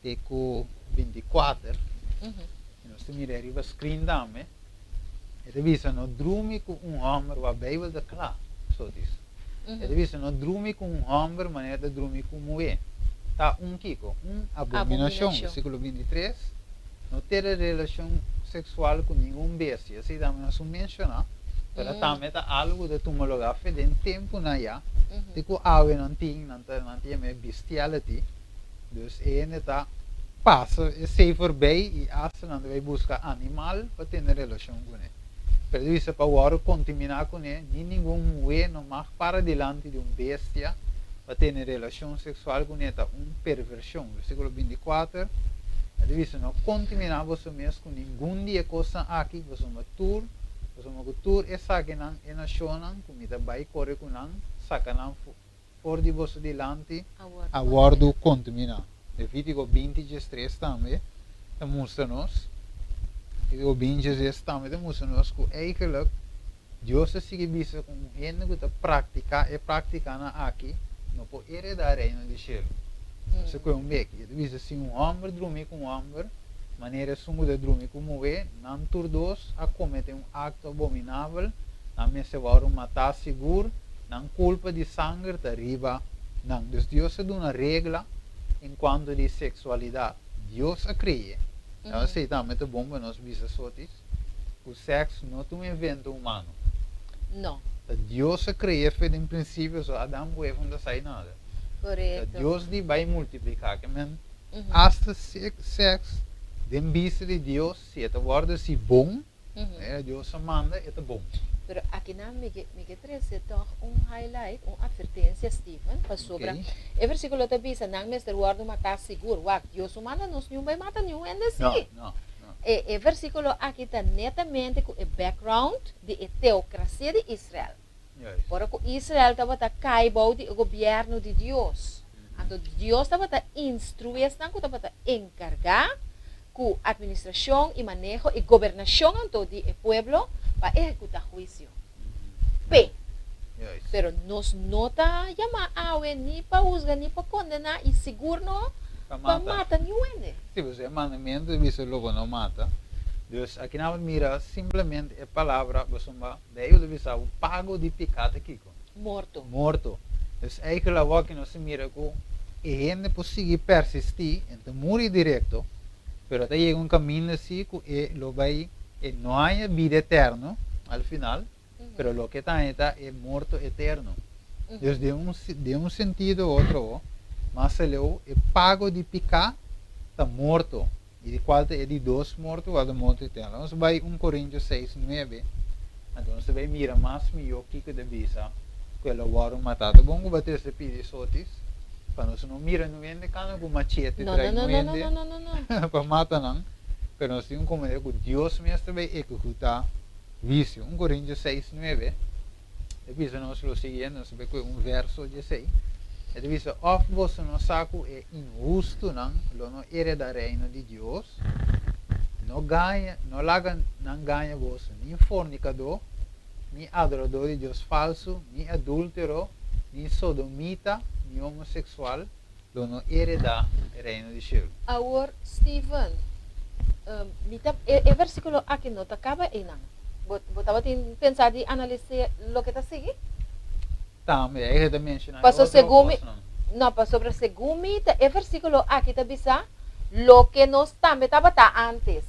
te ku 24. I nos ta mira e riba screen tambe. E ta bisa, No drumi ku un hòmber, wak Beibel ta kla, sotis. E ta bisa, No drumi ku un hòmber manera ta drumi ku un muhé. Ta un kiko? Un abominashon. Versíkulo 23, No tene relashon seksual ku ningun bestia. Esei tambe nos a menshoná, pero tambe ta algu ku ta tuma lugá fe den tempunan ya, te ku awe nan tin, nan ta nan ta yam'é bestiality. Dus e hende ta pasa esei forbei i asta nan ta bai buska animal pa tene relashon kuné. Pero ta bisa pa wòrdu kontaminá kuné, ni ningun muhé no mag para dilanti di un bestia pa tene relashon seksual kuné, ta un pervershon. Versíkulo 24, A ta bisa, No kontaminá boso mes ku ningun di e kosnan aki, pasobra tur, pasobra ku tur esakinan e nashonnan ku mi ta bai kore ku nan, saka nan for di boso dilanti, a wòrdu kontaminá. Levítiko 20 diestres tambe ta mustra nos, Levítiko 20 diestres tambe ta mustra nos ku eigentlik Dios ta sigui bisa ku un hende ku ta praktiká e práktikanan aki no por heredá Reino di shelu. Nos ta kohe un beki. E ta bisa, si un hòmber drumi ku un hòmber, manera esun ku ta drumi ku muhé, nan tur dos a kometé un akto abominabel, nan mester wòrdu matá sigur, nan kulpa di sanger ta riba nan. Dus Dios a duna regla en kuanto di seksualidat. Dios a kre'é. Esei tambe ta bon pa nos bisa sotis. Ku sèks no ta un invento humano. No. Ta Dios a krea fe den prinsipio, so Adam ku Eva no ta sai nada. Korekto. Ta Dios di bai multipliká. Ke men asta sèks den bista di Dios, si e ta wòrdu hasi bon, manera Dios a manda, e ta bon. Pero akinan mi ke mi ke trese tòg un highlight, un atvertensia, Steven, pasobra e versíkulo ta bisa nan mester wòrdu matá sigur. Wak, Dios no manda nos niun bai mata niun hende si. No, no. E versíkulo aki ta netamente ku e background di e teokrasia di Israel. Ora ku Israel tabata kai bou di e gobièrnu di Dios, anto Dios tabata instruí esnan ku tabata enkargá ku atministrashon i maneho i gobernashon anto di e pueblo pa ehekutá huisio. P'e. Pero nos no ta yamá awe ni pa husga ni pa kondená i sigur no pa mata niun hende. Sí, pasobra e mandamentu ta bisa lo bo no mata. Dus aki nan bo mira simplemente e palabra pasobra Beibel ta bisa bo pago di piká ta kiko? Morto. Morto. Dus eigenlijk awor aki nos ta mira ku. E hende por sigui persistí, e no ta muri direkto, pero ta yega un kaminda si ku e lo bai, e no haña bida eterno al final, pero loke e ta haña ta e morto eterno. Dus den un den un sentido u otro, mas aleu e pago di piká ta morto, i di kual ta e di dos morto ku ta morto eterno. Nos bai un Korintio seis nuebe, anto nos ta bai mira mas mihó kiko ta bisa ku el a wòrdu matá. Ta bon ku bo ta pidi sotis pa nos no mira nu hende kana ku machete trae nu hende pa mata nan, pero nos tin un komprendé ku Dios mes ta bai ehekutá huisio. Un Korintio seis nuebe. E bisa nos lo siguiente, nos ta bay coge un verso dje esey. E ta bisa, Of boso no sa cu e inhustonan lo no hereda reino di Dios? No gaña, no laga nan gaña boso, ni fornicadó, ni adoradó di dios falsu, ni adúltero, ni sodomita, ni homosexual lo no hereda e reino di shelu. Awor, Steven, mi ta, e, e versículo aki no ta caba einan. Bo, bo tabatin pensa di analis'é loke ta sigui? Tambe, ei ta menshoná e Paso otro segun mi, kosnan. no, pasobra segun mi ta e versículo aki ta bisa loke nos tambe tabata ántes.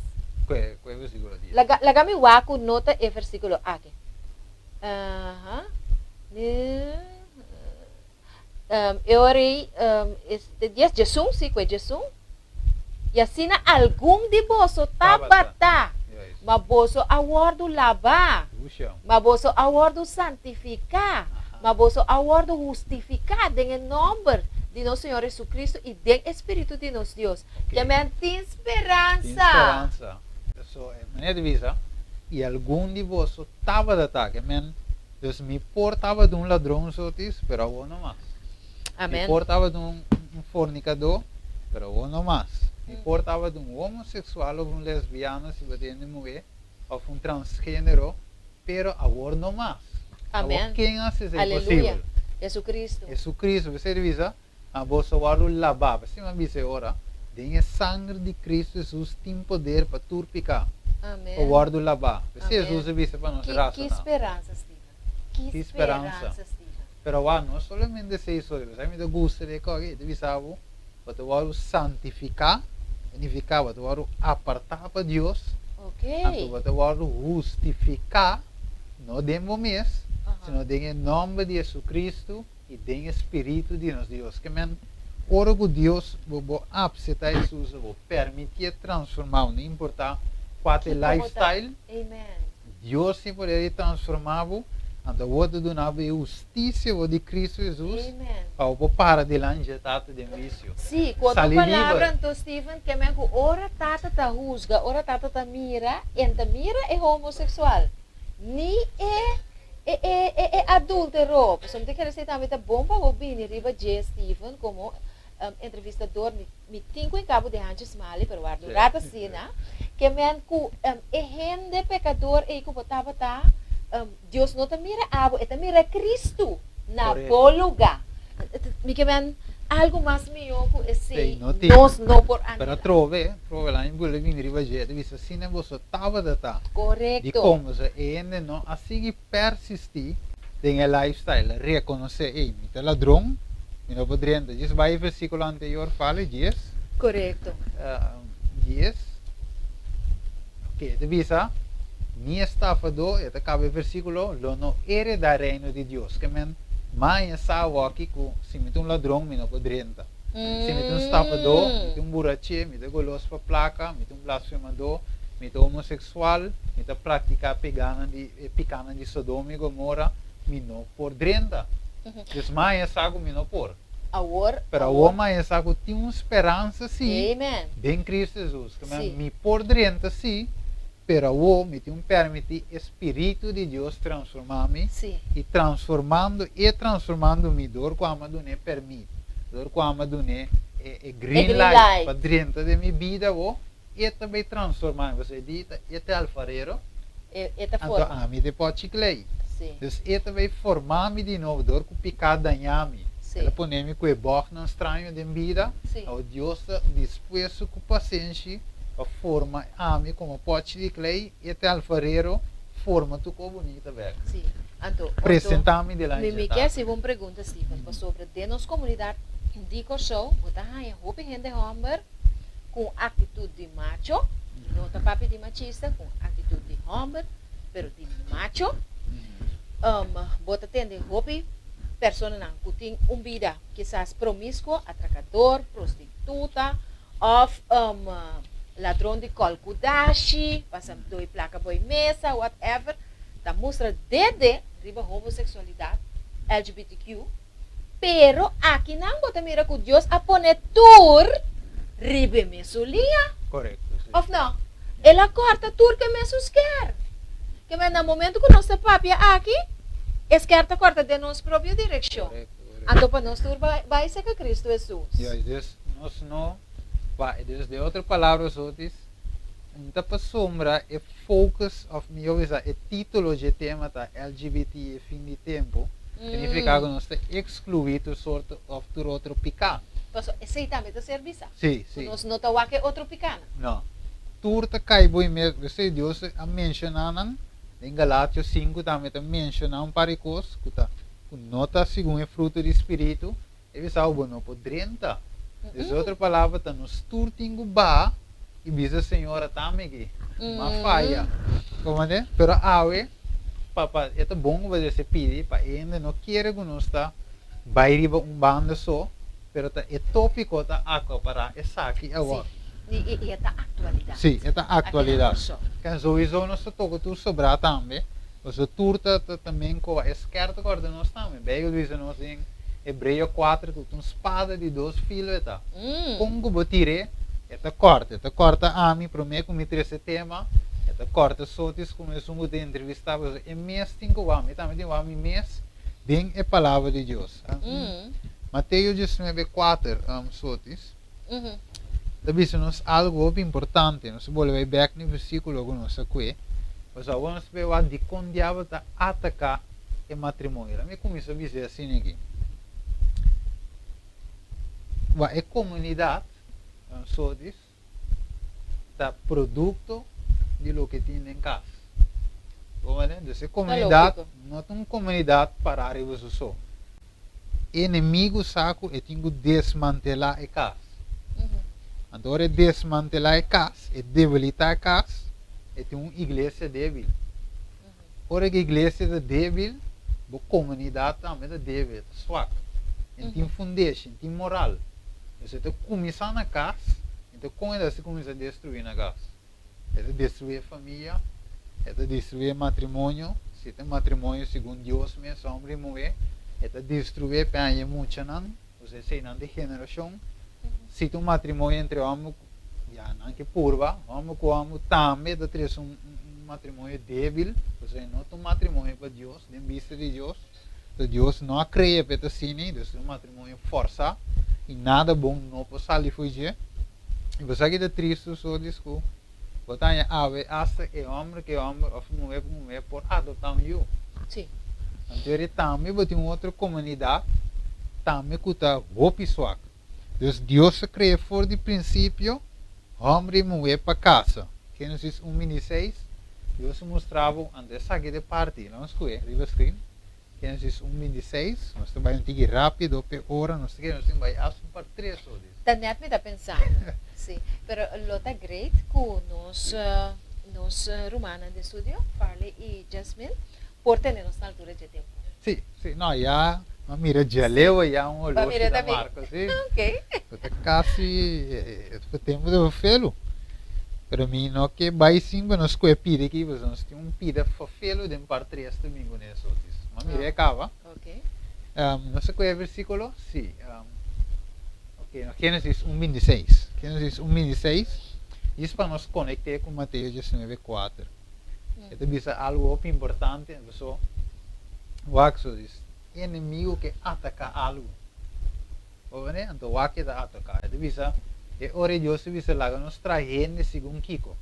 Kue, kue versículo di? Laga, laga mi wak ku no ta e versículo aki. Aha. E ora ei, este dies djesun, sí, ku e djesun. I asina algun di boso tabata, ma boso a wòrdu labá, ma boso a wòrdu santifiká, ma boso a wòrdu hustifiká den e nòmber di nos Señor Jesucristo i den e Spiritu di nos Dios. Ke men tin speransa. Tin speransa. So, e manera di bisa, i algun di boso tabata ta. Ke men, dus mi por tabata un ladron sotis, pero awor no mas. Amen. Mi por tabata un fornicadó, pero awor no mas. Mi por tabata un homosexual of un lesbiano, si bo ta hende muhé, of un transgénero, pero awor no mas. Amen. Awor ken a hasi esei Aleluya. posibel? Jesucristo. Jesucristo. P'esei ta bisa, A boso wòrdu labá. P'esei mi a bisa e ora, den e sangre di Cristo Jesus tin poder pa tur piká. Amen. Pa wòrdu labá. P'esei Amen. Jesus a bisa pa nos Ki, ki rasoná. speransa, Steven. Ki Ki speransa. speransa, Steven. Pero wak, no solamente esei so, pasobra mi ta gusta di e kos aki, e ta bisa bo, bo ta wòrdu santifiká, ta nifiká bo ta wòrdu apartá pa Dios, Ok. anto bo ta wòrdu hustifiká, no den bo mes, sino den e nòmber di Jesucristo i den e spiritu di nos Dios. Ke men, ora ku Dios, bo bo apseptá Hesus, bo permitié transformá bo, no importá kua ta e Kiko bo ta. lifestyle, Amen. Dios tin poder di transformá bo, anto awor ta duna bo e hustisia bo di Cristo Jesus pa bo por para dilanti dje Tata den huisio. Sí, ku otro Sali palabra liber. anto, Steven, ke men ku ora Tata ta husga, ora Tata ta mira, en ta mira e homoseksual, ni e e e e e adúltero. Pasobra mi ta kere esei tambe ta bon pa bo bini riba dje, Steven, komo entrevistador, mi Mi tin ku e kabu di hanchi smali, pero warda un rat asina, ke men ku e hende pekador ei ku bo tabata, Dios no ta mira abo, e ta mira Kristu na bo lugá. Mi ke men algu mas mihó ku esei nos no por anhelá. Pero atrobe, atrobe laña bula bini riba dje, e ta bisa, Asina boso tabata ta. Korekto. Dikon? Pasobra e hende no a sigui persistí den e lifestyle, rekonosé, ey, mi ta ladron, mi no por drenta. Djis bai e versíkulo anterior, fala, djes. Korekto. Djes. Ok, e ta bisa, Ni estafadó, e ta kaba e versíkulo, lo no heredá reino di Dios. Ke men, maña sa awoki ku si mi ta un ladron, mi no por drenta. Si mi ta un stafadó, mi ta un buraché, mi ta golos pa plaka, mi ta un blasfemadó, mi ta homoseksual, mi ta praktiká peganan di e pikánan di Sodoma i Gomora, mi no por drenta. Dus maña sa ku mi no por. Awor, Pero awor maña sa ku tin un speransa sí den Cristo Hesus, ku mi por drenta sí, Pero awor mi tin un permití e Spiritu di Dios transformá mi, i transformando, e transformando mi dor ku amo a dun'é permit, dor ku amo a dun'é e e green light pa drenta den mi bida awor, e ta bay transformá mi, pasobra e di ta e ta e alfarero, anto ami ta e pòchi klei. Dus e ta bay formá mi di nobo dor ku piká dañá mi, el a pone mi ku e bògnan straño den bida, awor Dios ta dispuesto ku pasenshi pa forma ami komo pòchi di klei, e te alfarero forma tur kos bunita bek. Sí. Anto, Presentá mi dilanti mi dje ke tata. hasi bo un pregunta, Steven, pasobra den nos komunidat Di Kòrsou, bo ta haña hopi hende hòmber ku un aktitut di macho, no ta papia di machista, ku un aktitut di hòmber, pero di macho. Bo ta tende hopi personanan ku tin un bida kisas promiskuo, atrakador, prostituta òf ladron di kòl ku dashi, pasa doi plaka boi mesa, whatever, ta mustra dede riba homoseksualidat, LGBTQ. Pero akinan bo ta mira ku Dios a pone tur riba e mesun liña. Korekto, si. Òf no? El a kòrta tur ku e mesun skèr. Ke men na momentu ku nos ta papia aki, e skèr ta kòrta den nos propio direkshon. Korekto, korekto. Anto pa nos tur bai bai serka Kristu Hesus. Juist, dus nos no pa, dus den otro palabra sotis, un ta pasobra e focus of mihó bisa e título dje tema ta LGBT e fin di tempu, signifiká ku nos ta ekskluí tur sorto of tur otro piká. Pasobra esei tambe ta ser bisá. Sí, sí. Ku nos no ta wak e otro pikánan. No. Tur ta kai bo i mes. P'esei Dios a menshoná nan. Den Galatio sinku tambe ta menshoná un par di kos ku ta ku no ta segun e fruto di spiritu. E bisa bo no por drenta. Des otro palabra ta nos tur tin ku baha i bisa Señor atami aki. M'a faya. Komprende? Pero awe pa pa e ta bon ku bo dese pidi pa e hende no kere ku nos ta bai riba un banda so, pero ta e topiko ta akapará esaki awor. Sí, i e ta aktualidat. Sí, e ta aktualidat. Ken souiso nos ta toka tur sobrá tambe. Pasobra tur ta ta men koba e skèrta kòrda nos tambe. Beibel bisa nos den Hebreo kuater ku ta un spada di dos filo e ta. Kon ku bo tir'é, e ta kòrta. E ta kòrta ami promé ku mi trese tema, e ta kòrta Sotis ku esun ku ta entrevistá pasobra e mes tin ku wak. Mi tambe tin wak mi mes den e Palabra di Dios. Mateo diesnuebe kuater, Sotis, ta bisa nos algu hopi importante. Nos ta bolbe bai bèk na e versíkulo ku nos a kue. Pasobra awor nos ta bai wak dikon diabel ta ataká e matrimonio. Laat mi kuminsá bisa e asina aki. Wak e komunidat, Sotis, ta produkto di loke tin den kas. Bo mira? Dus e komunidat no ta un komunidat pará riba su so. Enemigu sa ku e tin ku desmantelá e kas. Anto ora e desmantelá e kas, e debilitá e kas, e tin un iglesia débil. Ora ku iglesia ta débil, bo komunidat tambe ta débil, ta swak. E no tin fundeshi, e no tin moral. Entonces e ta kuminsá na kas, e ta kon e ta hasi kuminsá destruí na kas. E ta destruí e famia, e ta destruí e matrimonio, si ta matrimonio segun Dios mes, hòmber i muhé, e ta destruí e p'aña e muchanan, osea eseinan di generashon. Si ta un matrimonio entre hòmber ku, ya nan ke purba, hòmber ku hòmber tambe ta trese un matrimonio débil, osea no ta un matrimonio pa Dios, den bista di Dios. Entonces Dios no a krea p'e ta asina, entonces ta un matrimonio fòrsá i nada bon no por sali fo'i dje. I bo sa ki ta tristu so dis ku bo ta haña awe asta e hòmber ku e hòmber òf e muhé ku muhé por adoptá un yu. Sí. Anto eri tambe bo tin un otro komunidat tambe ku ta hopi swak. Dus Dios a krea for di prinsipio hòmber i muhé pa kasa. Génesis un 26, Dios a mustra bo, anto esaki ta e parti, lo nos sku'e riba screen. Génesis un 26, nos ta bai un tiki rápido p'e ora, nos ta kere nos tin bai hasta un par tres ora dis. Ta net mi ta pensando, sí. Pero lo ta great ku nos nos rumannan den studio, Farley i Jasmine, por tene nos na altura dje tempu. Sí, sí, no, ya m'a mira djaleu ya un oloshi ta marka, sí. Ok. Ta kasi e tempu ta felu. Pero mi no ke bai sin ku nos kue pida aki, pasobra nos tin un pida fafelu den par tres domingo den esotis. M'a mira e kaba. Ok. Nos a kue e versíkulo? Sí. Ok, no, Génesis un 26. Génesis un 26, djis pa nos konekt'é ku Mateo 19, kuater. E ta bisa algu hopi importante, pasobra wak so dis enemigu ke ataká algu. Bo wende? Anto wak e ta ataká. E ta bisa, e ora Dios ta bisa laga nos traha hende segun kiko?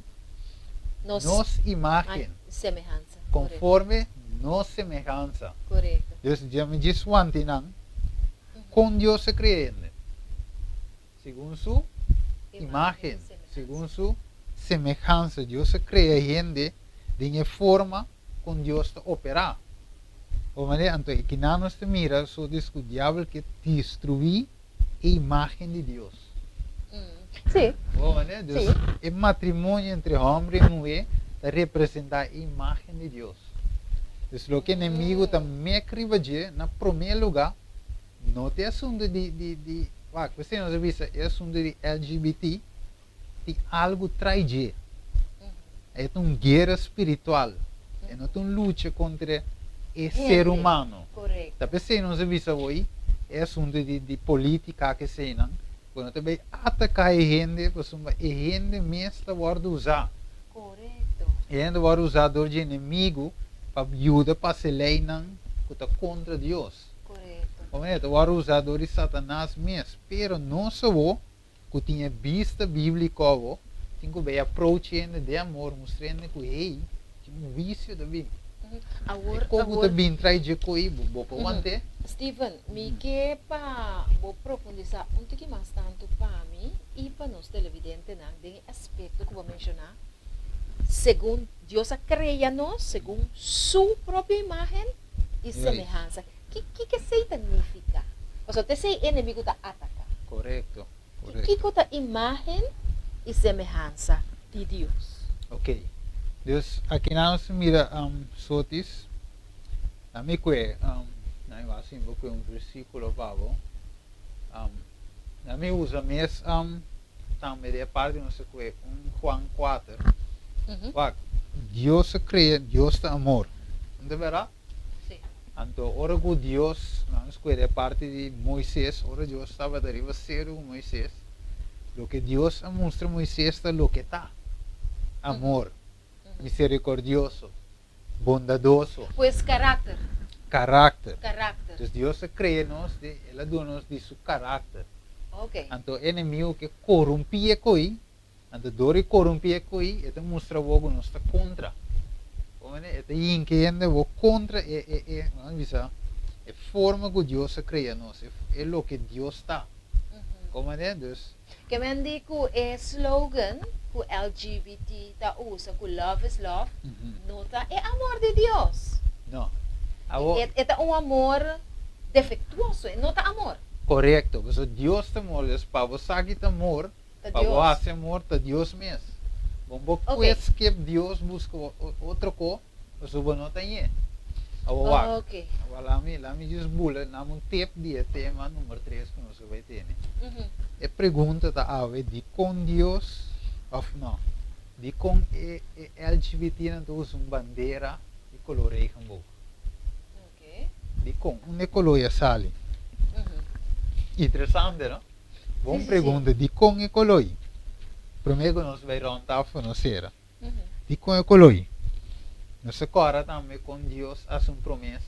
Nos, Nos imágen. Semehansa. Konforme nos semehansa. Korekto. Dus dje mi djis wanti nan, kon Dios a krea hende? Segun su imágen, segun su semehansa. Dios a krea hende den e forma kon Dios ta operá. Bo manera? Anto e kinan nos ta mira so dis ku diabel ke destruí. E imágen di Dios. Bon, né? Dus e matrimonio entre hòmber i muhé ta representá e imágen di Dios. Dus loke enemigu ta mek riba dje, na promé lugá, no ta e asuntu di, di, di, wak, p'esei nos a bisa e asuntu di LGBT tin algu trai dje. E ta un guera spiritual, e no ta un lucha kontra e ser humano. Ta p'esei nos a bisa awor e asuntu di di politica ku eseinan, ku no ta bai ataká e hende pasobra e hende mes ta wòrdu usá. E hende ta wòrdu usá dor di enemigu pa yuda pasa e leinan ku ta kontra Dios. E ta wòrdu usá dor di Satanas mes. Pero nos awor ku tin e bista bíbliko awor, tin ku bai approach hende den amor, mustra hende ku hey, tin un huisio ta bin. Awor, E kon ku ta awor. bin trai dje ko'i bo, bo por want'é? Steven, mi ke pa bo profundisá un tiki mas tantu pa mi i pa nos televidentenan den e aspekto ku bo a menshoná, segun Dios a krea nos segun Su propio imágen i semehansa. Ki kiko esei ta nifiká? Pasobra ta esei enemigu ta ataká. Korekto, korekto. Kiko ta imágen i semehansa di Dios? Ok. Dus aki nan nos ta mira sotis. Na mi kue, na mi wak sin bo kue un versíkulo pa bo. Na mi usa mes tambe di e parti nos ta kue un Juan 4. Wak, Dios a krea, Dios ta amor. No ta bèrdat? Sí. Anto ora ku Dios, nan skueda e parti di Moises, ora Dios tabata riba seru ku Moises, loke Dios a mustra Moises ta loke ta, amor, miserikordioso, bondadoso. Pues karakter. Karakter. Karakter. Dus Dios a krea nos di, El a duna nos di Su karakter. Oke. Anto e enemigu ke korumpí e koi, Anto dor e korumpí e koi, e ta mustra bo ku nos ta kontra. Bo mende? E ta yinka hende bo kontra e, e, e, nan bisa, e forma ku Dios a krea nos, e, e loke Dios ta. Bo mende? Dus. Ke men di ku e slogan ku LGBT ta usa ku love is love no ta e amor di Dios. No. Awor. E, e ta un amor defektuoso, e no ta amor. Korekto. Pasobra Dios ta amor. Dus pa bo sa ki ta amor, Ta Pa bo Dios. hasi amor ta Dios mes. Bon bo Ok. kue skip Dios buska otro ko pasobra bo no ta ñe. Awor wak. Ok. Awor lami lami just bula nam un tip di e tema number tres ku nos a bai tene. E pregunta ta awe dikon Dios of no dikon e e LGBT nan ta usa un bandera di kolor regenboog. Ok. Dikon? Unda e kolor ya sali? Interesante no? Bon pregunta, dikon e koloi? Promé ku nos bai rònt tafel nos sera. Dikon e koloi? Nos a kòrda tambe kon Dios hasi un promesa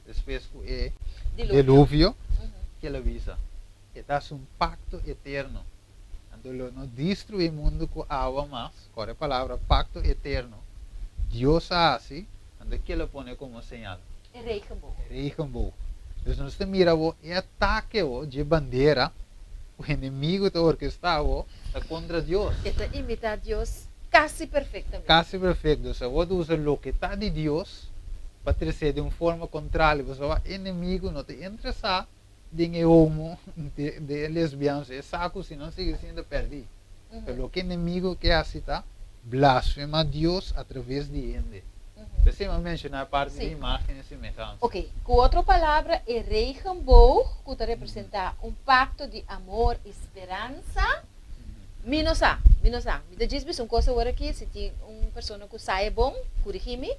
despues ku e diluvio, ke el a bisa, E ta hasi un pakto eterno. Anto lo no destruí mundu ku awa mas, kòrda e palabra pakto eterno Dios a hasi, anto ke el a pone komo señal? E regenboog. E regenboog. Dus nos ta mira bo e atake bo dje bandera ku enemigu ta orkestá bo ta kontra Dios. E ta imitá Dios kasi perfektamente. Kasi perfekto. Dus awor ta usa loke ta di Dios pa tres'é den un forma kontrario. Pasobra enemigu no ta interesá den e homo, den e lesbiano. E sa ku si nan sigui asina ta pèrdí. Pero loke enemigu ke hasi ta blasfemá Dios atraves di hende. P'esei mi a menshoná e parti di imágen i semehansa. Ok, ku otro palabra, e regenboog ku ta representá un pakto di amor i speransa, mi no sa, mi no sa. Mi ta djis bisa un kos awor aki, si tin un persona ku sa e bon, kurigí mi.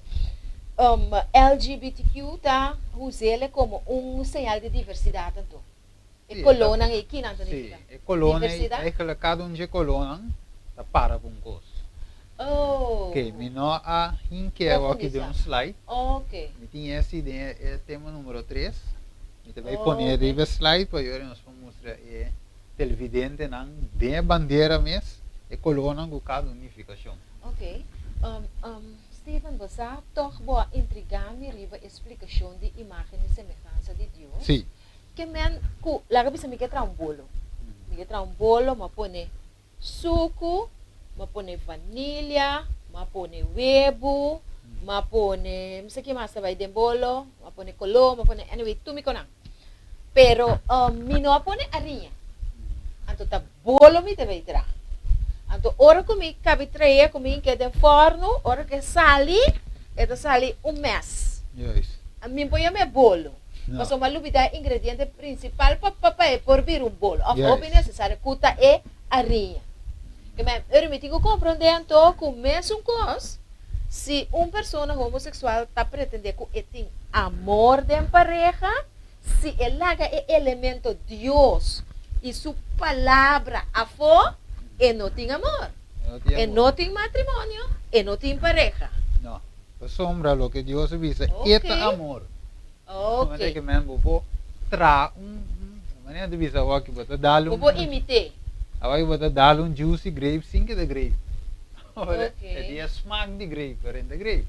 LGBTQ ta us'el komo un señal di diversidat anto. E kolónan ei, kinan ta nifiká? Sí, e kolónan ei, eigenlijk kada un dje kolónan ta para pa un kos. Oh. Ok, mi no a hinke awor aki den un slide. Ok. Mi tin esi den e tema numero tres. Mi ta bai pone riba e slide pa yora nos por mustra e televidentenan den e bandera mes e kolónan ku kada un nifikashon. Ok. Steven, bo sa tòg bo a intrigá mi riba e splikashon di imágen i semehansa di Dios? Sí. Ke men ku laga bisa mi ke traha un bolo. Mi ke traha un bolo, mi a pone suku, mi a pone vanilia, mi a pone webu, mi a pone mi sa ke mas ta bai den bolo, mi a pone koló, mi a pone anyway tur mi konan. Pero mi no a pone ariña. Anto ta bolo mi ta bay traha. Anto ora ku mi kabi trae ku mi hinke den forno, ora ku e sali, e ta sali un mes. Juist. Mi por yama e bolo. No. Pasobra mi a lubida e ingrediente principal pa pa e por bira un bolo. Of hopi Juist. necesario ku ta e ariña. Ke men, ora mi tin ku komprondé anto ku mesun kos, si un persona homosexual ta pretendé ku e tin amor den pareha, si e laga e elemento Dios i su Palabra afó, e no tin amor. E no tin matrimonio, e no tin pareha. No. Pasobra loke Dios a bisa, e ta amor. Ok. Ke men bo por traha un, manera di bisa awor bo ta dal un. Bo por imit'é. Awor bo ta dal un juicy grape sin ke ta grape. E tin e smak di grape, pero e no ta grape.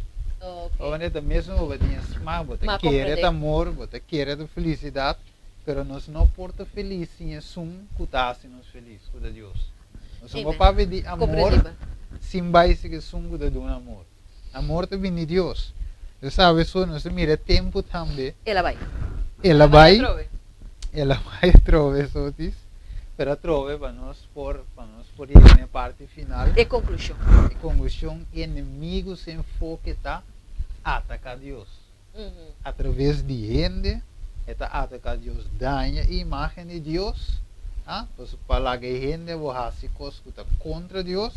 Ora ta mesun bo tin e smak, bo ta kere ta amor, bo ta kere ta felisidat, pero nos no por ta felis sin esun ku ta hasi nos felis, ku ta Dios. Nos no por papia di amor sin bai si esun ku ta duna amor. Amor ta bini di Dios. Bo sabe so nos ta mira e tempu tambe. El a bai. El a bai. El a bai atrobe sotis, pero atrobe pa nos por pa nos por yega na e parti final. E konklushon. E konklushon, enemigu su enfoke ta ataka Dios. Atraves di hende e ta ataka Dios, daña e imagen di Dios, a, pasobra pa laga e hende bo hasi kos ku ta kontra Dios,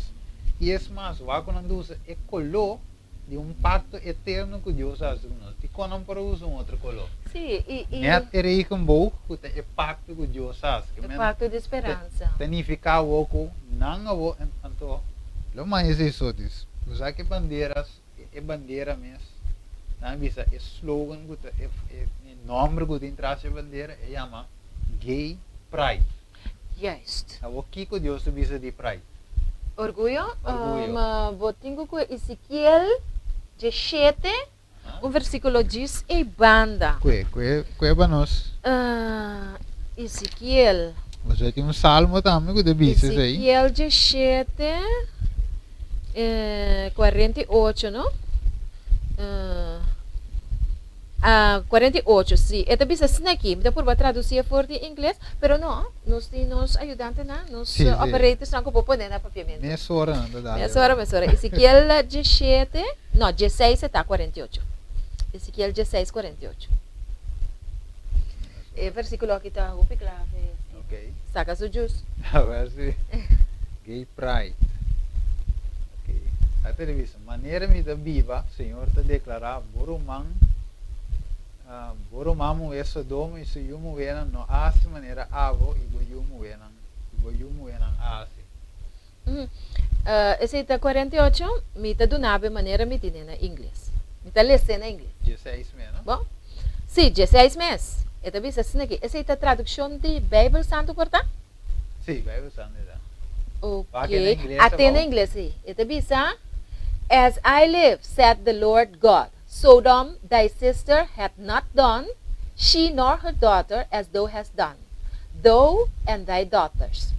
i es mas, wak ku nan ta usa e koló di un pakto eterno ku Dios a hasi ku nos. Dikon nan por a usa un otro koló? Sí, i, i. Nèt e regenboog ku ta e pakto ku Dios a hasi. E pakto di speransa. Ta nifiká awor ku nan awor, anto lo mas esei so dis. Usa ki banderas, e bandera mes, nan a bisa e slogan ku ta, e nòmber ku tin tras e bandera, e yama Gay Pride. Juist. Awor kiko Dios ta bisa di pride? Orguyo? Orguyo. Bo tin ku kue Ezekiel 17, un versíkulo djis ei banda. Kue, kue, kue pa nos. Ezekiel. Bo tin un salmo tambe ku ta bisa esei. Ezekiel 17, 48, no? 48, sí. E ta bisa asina aki. Mi ta purba traducié for di ingles, pero no, nos tin nos ayudantenan, nos Sí, sí. operatorsnan ku por pone na papiamentu. Mesora nan ta dal. Mesora, mesora. Ezekiel 17, no, 16 e ta 48. Ezekiel 16, 48. E versíkulo aki ta hopi klave. Ok. Saka su jus. A ver si Gay Pride. Ok. A televisa. Manera mi ta biba, Señor ta deklará, bo ruman, bo ruman muhé Sodoma i su yu muhénan no a hasi manera abo i bo yu muhénan, i bo yu muhénan a hasi. Esei ta 48, mi ta duna bo e manera mi tine na ingles. Mi ta les'é na ingles. 16 mes, no? Bon? Sí, 16 mes. E ta bisa asina aki. Esei ta tradukshon di Beibel Santu por ta? Sí, Bijbel Santu ta. Ok. Wak e na ingles Ate na abou. ingles, sí. E ta bisa, As I live, said the Lord God, Sodom, thy sister, hath not done, she nor her daughter, as thou hast done, thou and thy daughters.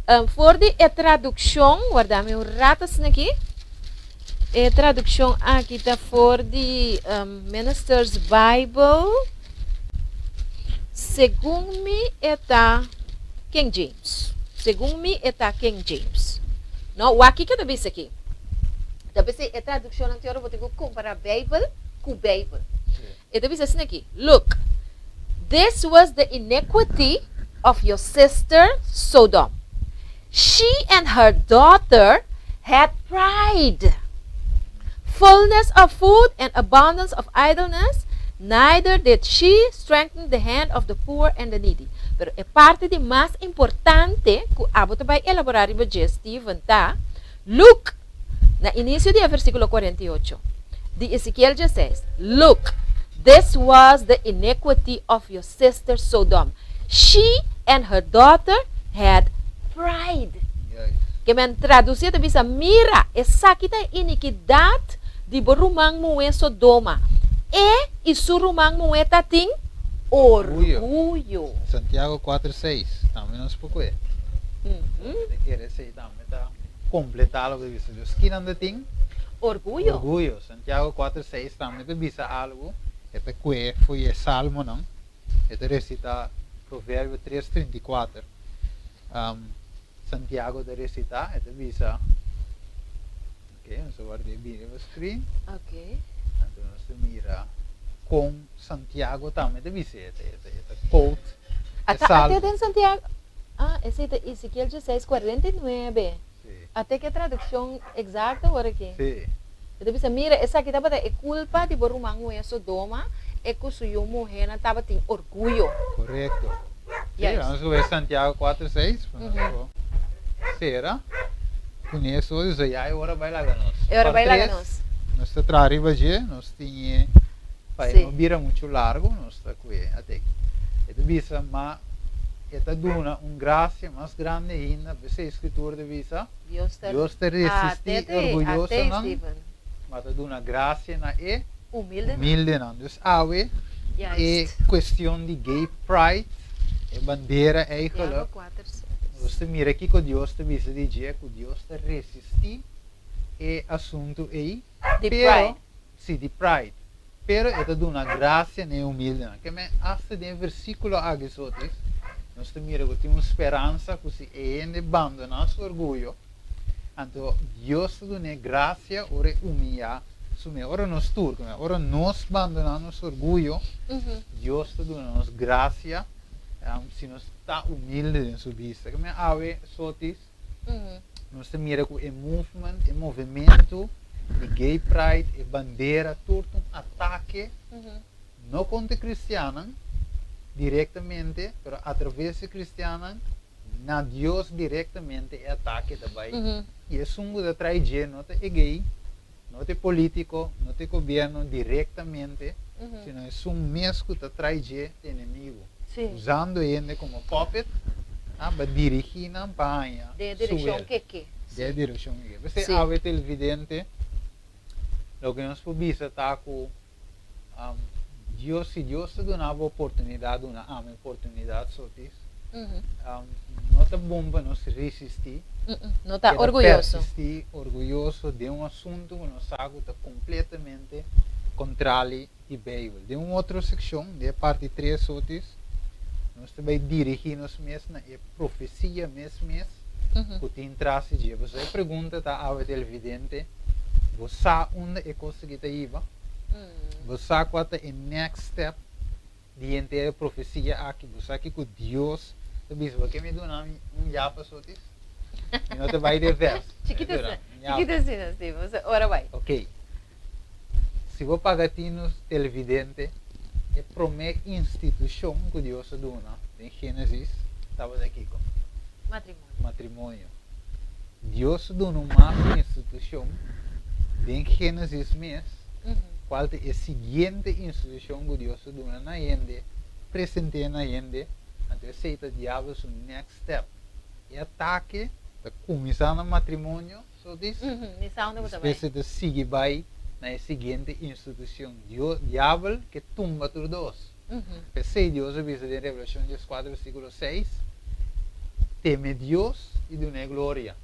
For di e tradukshon, warda mi un rato asina aki. E tradukshon aki ta for di Minister's Bible. Segun mi e ta King James. Segun mi e ta King James. No, wak kiko ta bisa aki. Ta bisa e tradukshonnan te ora bo tin ku kompará Beibel ku Beibel. E ta bisa asina aki, Look, this was the iniquity of your sister Sodom. She and her daughter had pride, fullness of food and abundance of idleness, neither did she strengthen the hand of the poor and the needy. Pero e parti di mas importante ku abo ta bai elaborá riba dje, Steven, ta, Look, na inisio di e versíkulo 48 di Ezekiel 16, Look, this was the iniquity of your sister Sodom. She and her daughter had pride. Ke men tradusí e ta bisa, Mira, esaki ta e inikidat di bo ruman muhé Sodoma. E i su ruman muhé ta tin orguyo. Santiago 4, 6, tambe nos por kue. Ta kere esei tambe ta kompletá loke ta bisa. Dios, kinan ta tin? Orguyo. Orguyo. Santiago 4, 6 tambe ta bisa algu. E ta kue fo'i e Salmonan. E ta resitá. Proverbio 3:34. Santiago ta resitá, e ta bisa, ok, nos ta wòrdu e bini riba screen. Anto nos ta mira kon Santiago tambe ta bisa, e ta, e ta, e ta quote e Ata, Salmo. ate den Santiago, ah, esei ta Ezekiel 16:49. Sí. Ate ke tradukshon eksakto awor aki. Sí. E ta bisa, Mira, esaki tabata e kulpa di bo ruman muhé Sodoma, e ku su yu muhénan tabatin orguyo. Korekto. Sí, vamos a ver Santiago 4:6, pa nos por sera ku eso, so ya e ora bai laga nos. E ora bai laga Part nos. 3, nos ta traha riba dje, nos tin e, pa e no bira muchu largu, nos ta ku e atek. E ta bisa, ma e ta duna un grasia mas grandi ainda, p'esei e Skritura ta bisa, Dios ta, Dios ta resistí e orguyosonan, ma ta duna grasia na e humildenan. Dus awe e kuestion di gay pride, e bandera eigenlijk, nos ta mira kiko Dios ta bisa di dje, ku Dios ta resistí e asuntu ei, pero, si, di pride, pero e ta duna grasia na e humildenan. Ke men asta den e versíkulo aki sotis, nos ta mira ku tin un speransa ku si e hende bandoná su orguyo, anto Dios ta dun'é grasia ora e humiyá su mes. Ora nos tur, ke men ora nos bandoná nos orguyo, Dios ta duna nos grasia si nos ta humilde den su bista. Ke men awe sotis, Nos ta mira ku e movement, e movementu di gay pride, e bandera, tur ta un atake no kontra kristiannan direktamente, pero atraves di kristiannan na Dios direktamente e atake ta bai. I esun ku ta trai dje no ta e gay, no ta e polítiko, no ta e gobièrnu direktamente, sino esun mes ku ta trai dje ta enemigu. Usando hende komo puppet pa dirigí nan pa haña Den e su direkshon wil. ke ke. Den e direkshon ke ke. P'esei awe televidente, loke nos por bisa ta ku Dios, si Dios ta duna bo oportunidat, duna ami oportunidat, sotis, no ta bon pa nos resistí, No ta keda orguyoso. persistí orguyoso den un asuntu ku nos sa ku ta kompletamente kontrali di Beibel. Den un otro sekshon, den e parti tres sotis, nos ta bai dirigí nos mes na e profesia mes mes ku tin tras di dje. Pasobra e pregunta ta awe televidente, Bo sa unda e kos aki ta hiba? Bo sa kua ta e next step di henter e profesia aki? Bo sa kiko Dios ta bisa? Bo ke mi duna mi un yapa sotis? Mi no ta bai den vers. Chikito asina, Steven. Ora bai. Ok. Si bo paga tinu televidente, e promé institushon ku Dios a duna den Génesis tabata kiko? Matrimonio. Matrimonio. Dios a duna un mas institushon den Génesis mes, kual ta e siguiente institushon ku Dios a duna na hende, present'é na hende, anto esei ta diabel su next step. E atake ta kuminsá na matrimonio. So dis, despues e ta sigui bai na e siguiente institucion. Dios, diabel ke tumba tur dos. P'esei Dios a bisa den Revelacion 14 versiculo 6, Teme Dios i dun'é gloria.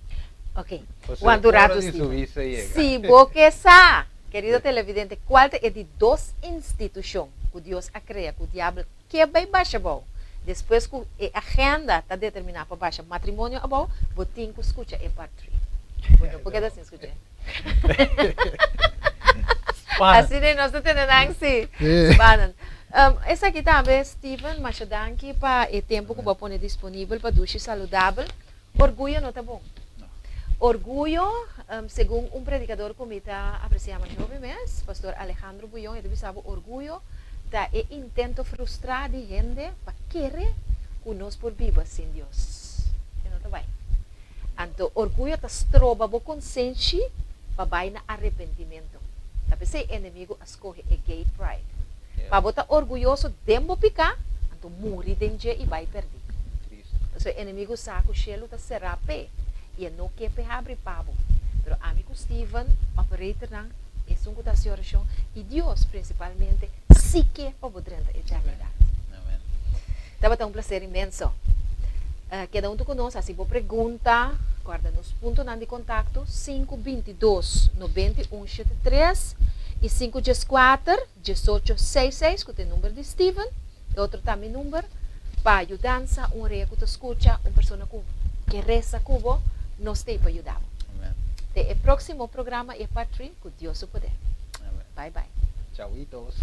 Ok, Pasobra wanta un ora ratu di su Steven. huicio a yega. Si bo ke sa, kerido televidente, kual ta e di dos institucion ku Dios a krea ku diabel Ke bai basha abou? Despues ku e agenda ta determiná pa basha matrimonio abou, bo tin ku skucha e part three. Bo no por keda sin skuch'é. Spannend. Asina nos ta tene nan si. Spannend. Esaki tambe, Steven, masha danki pa e tempu ku bo a pone disponibel pa Dushi Saludabel. Orguyo no ta bon. Orguyo, segun un predikador ku mi ta apresiá masha hopi mes, Pastor Alejandro Bullón, e ta bisa bo orguyo ta e intento frustrá di hende pa kere ku nos por biba sin Dios. E no ta bai. Anto orguyo ta stroba bo konsenshi pa bai na arepentimentu. Ta p'esei enemigu a skohe e gay pride. Pa bo ta orguyoso den bo piká, anto muri den dje i bai pèrdí. Pasobra e enemigu sa ku shelu ta será p'e i e no ke p'e habri pa bo. Pero ami ku Steven, operatornan, esun ku ta hasi orashon, i Dios prinsipalmente, sí ke pa bo drenta eternidat. Tabata un plaser inmenso. Keda huntu ku nos, hasi bo pregunta, kòrda nos puntonan di kontakto, 5 22 91 73 i 5 14 18 6 6 ku ta e number di Steven, e otro ta mi number. Pa yudansa, un orea ku ta skucha, un persona ku ke resa ku bo, nos t'ei pa yuda bo. Amen. Te e próksimo programa, e part 3, ku Dios su poder. Amen. Bye bye. Chauitos.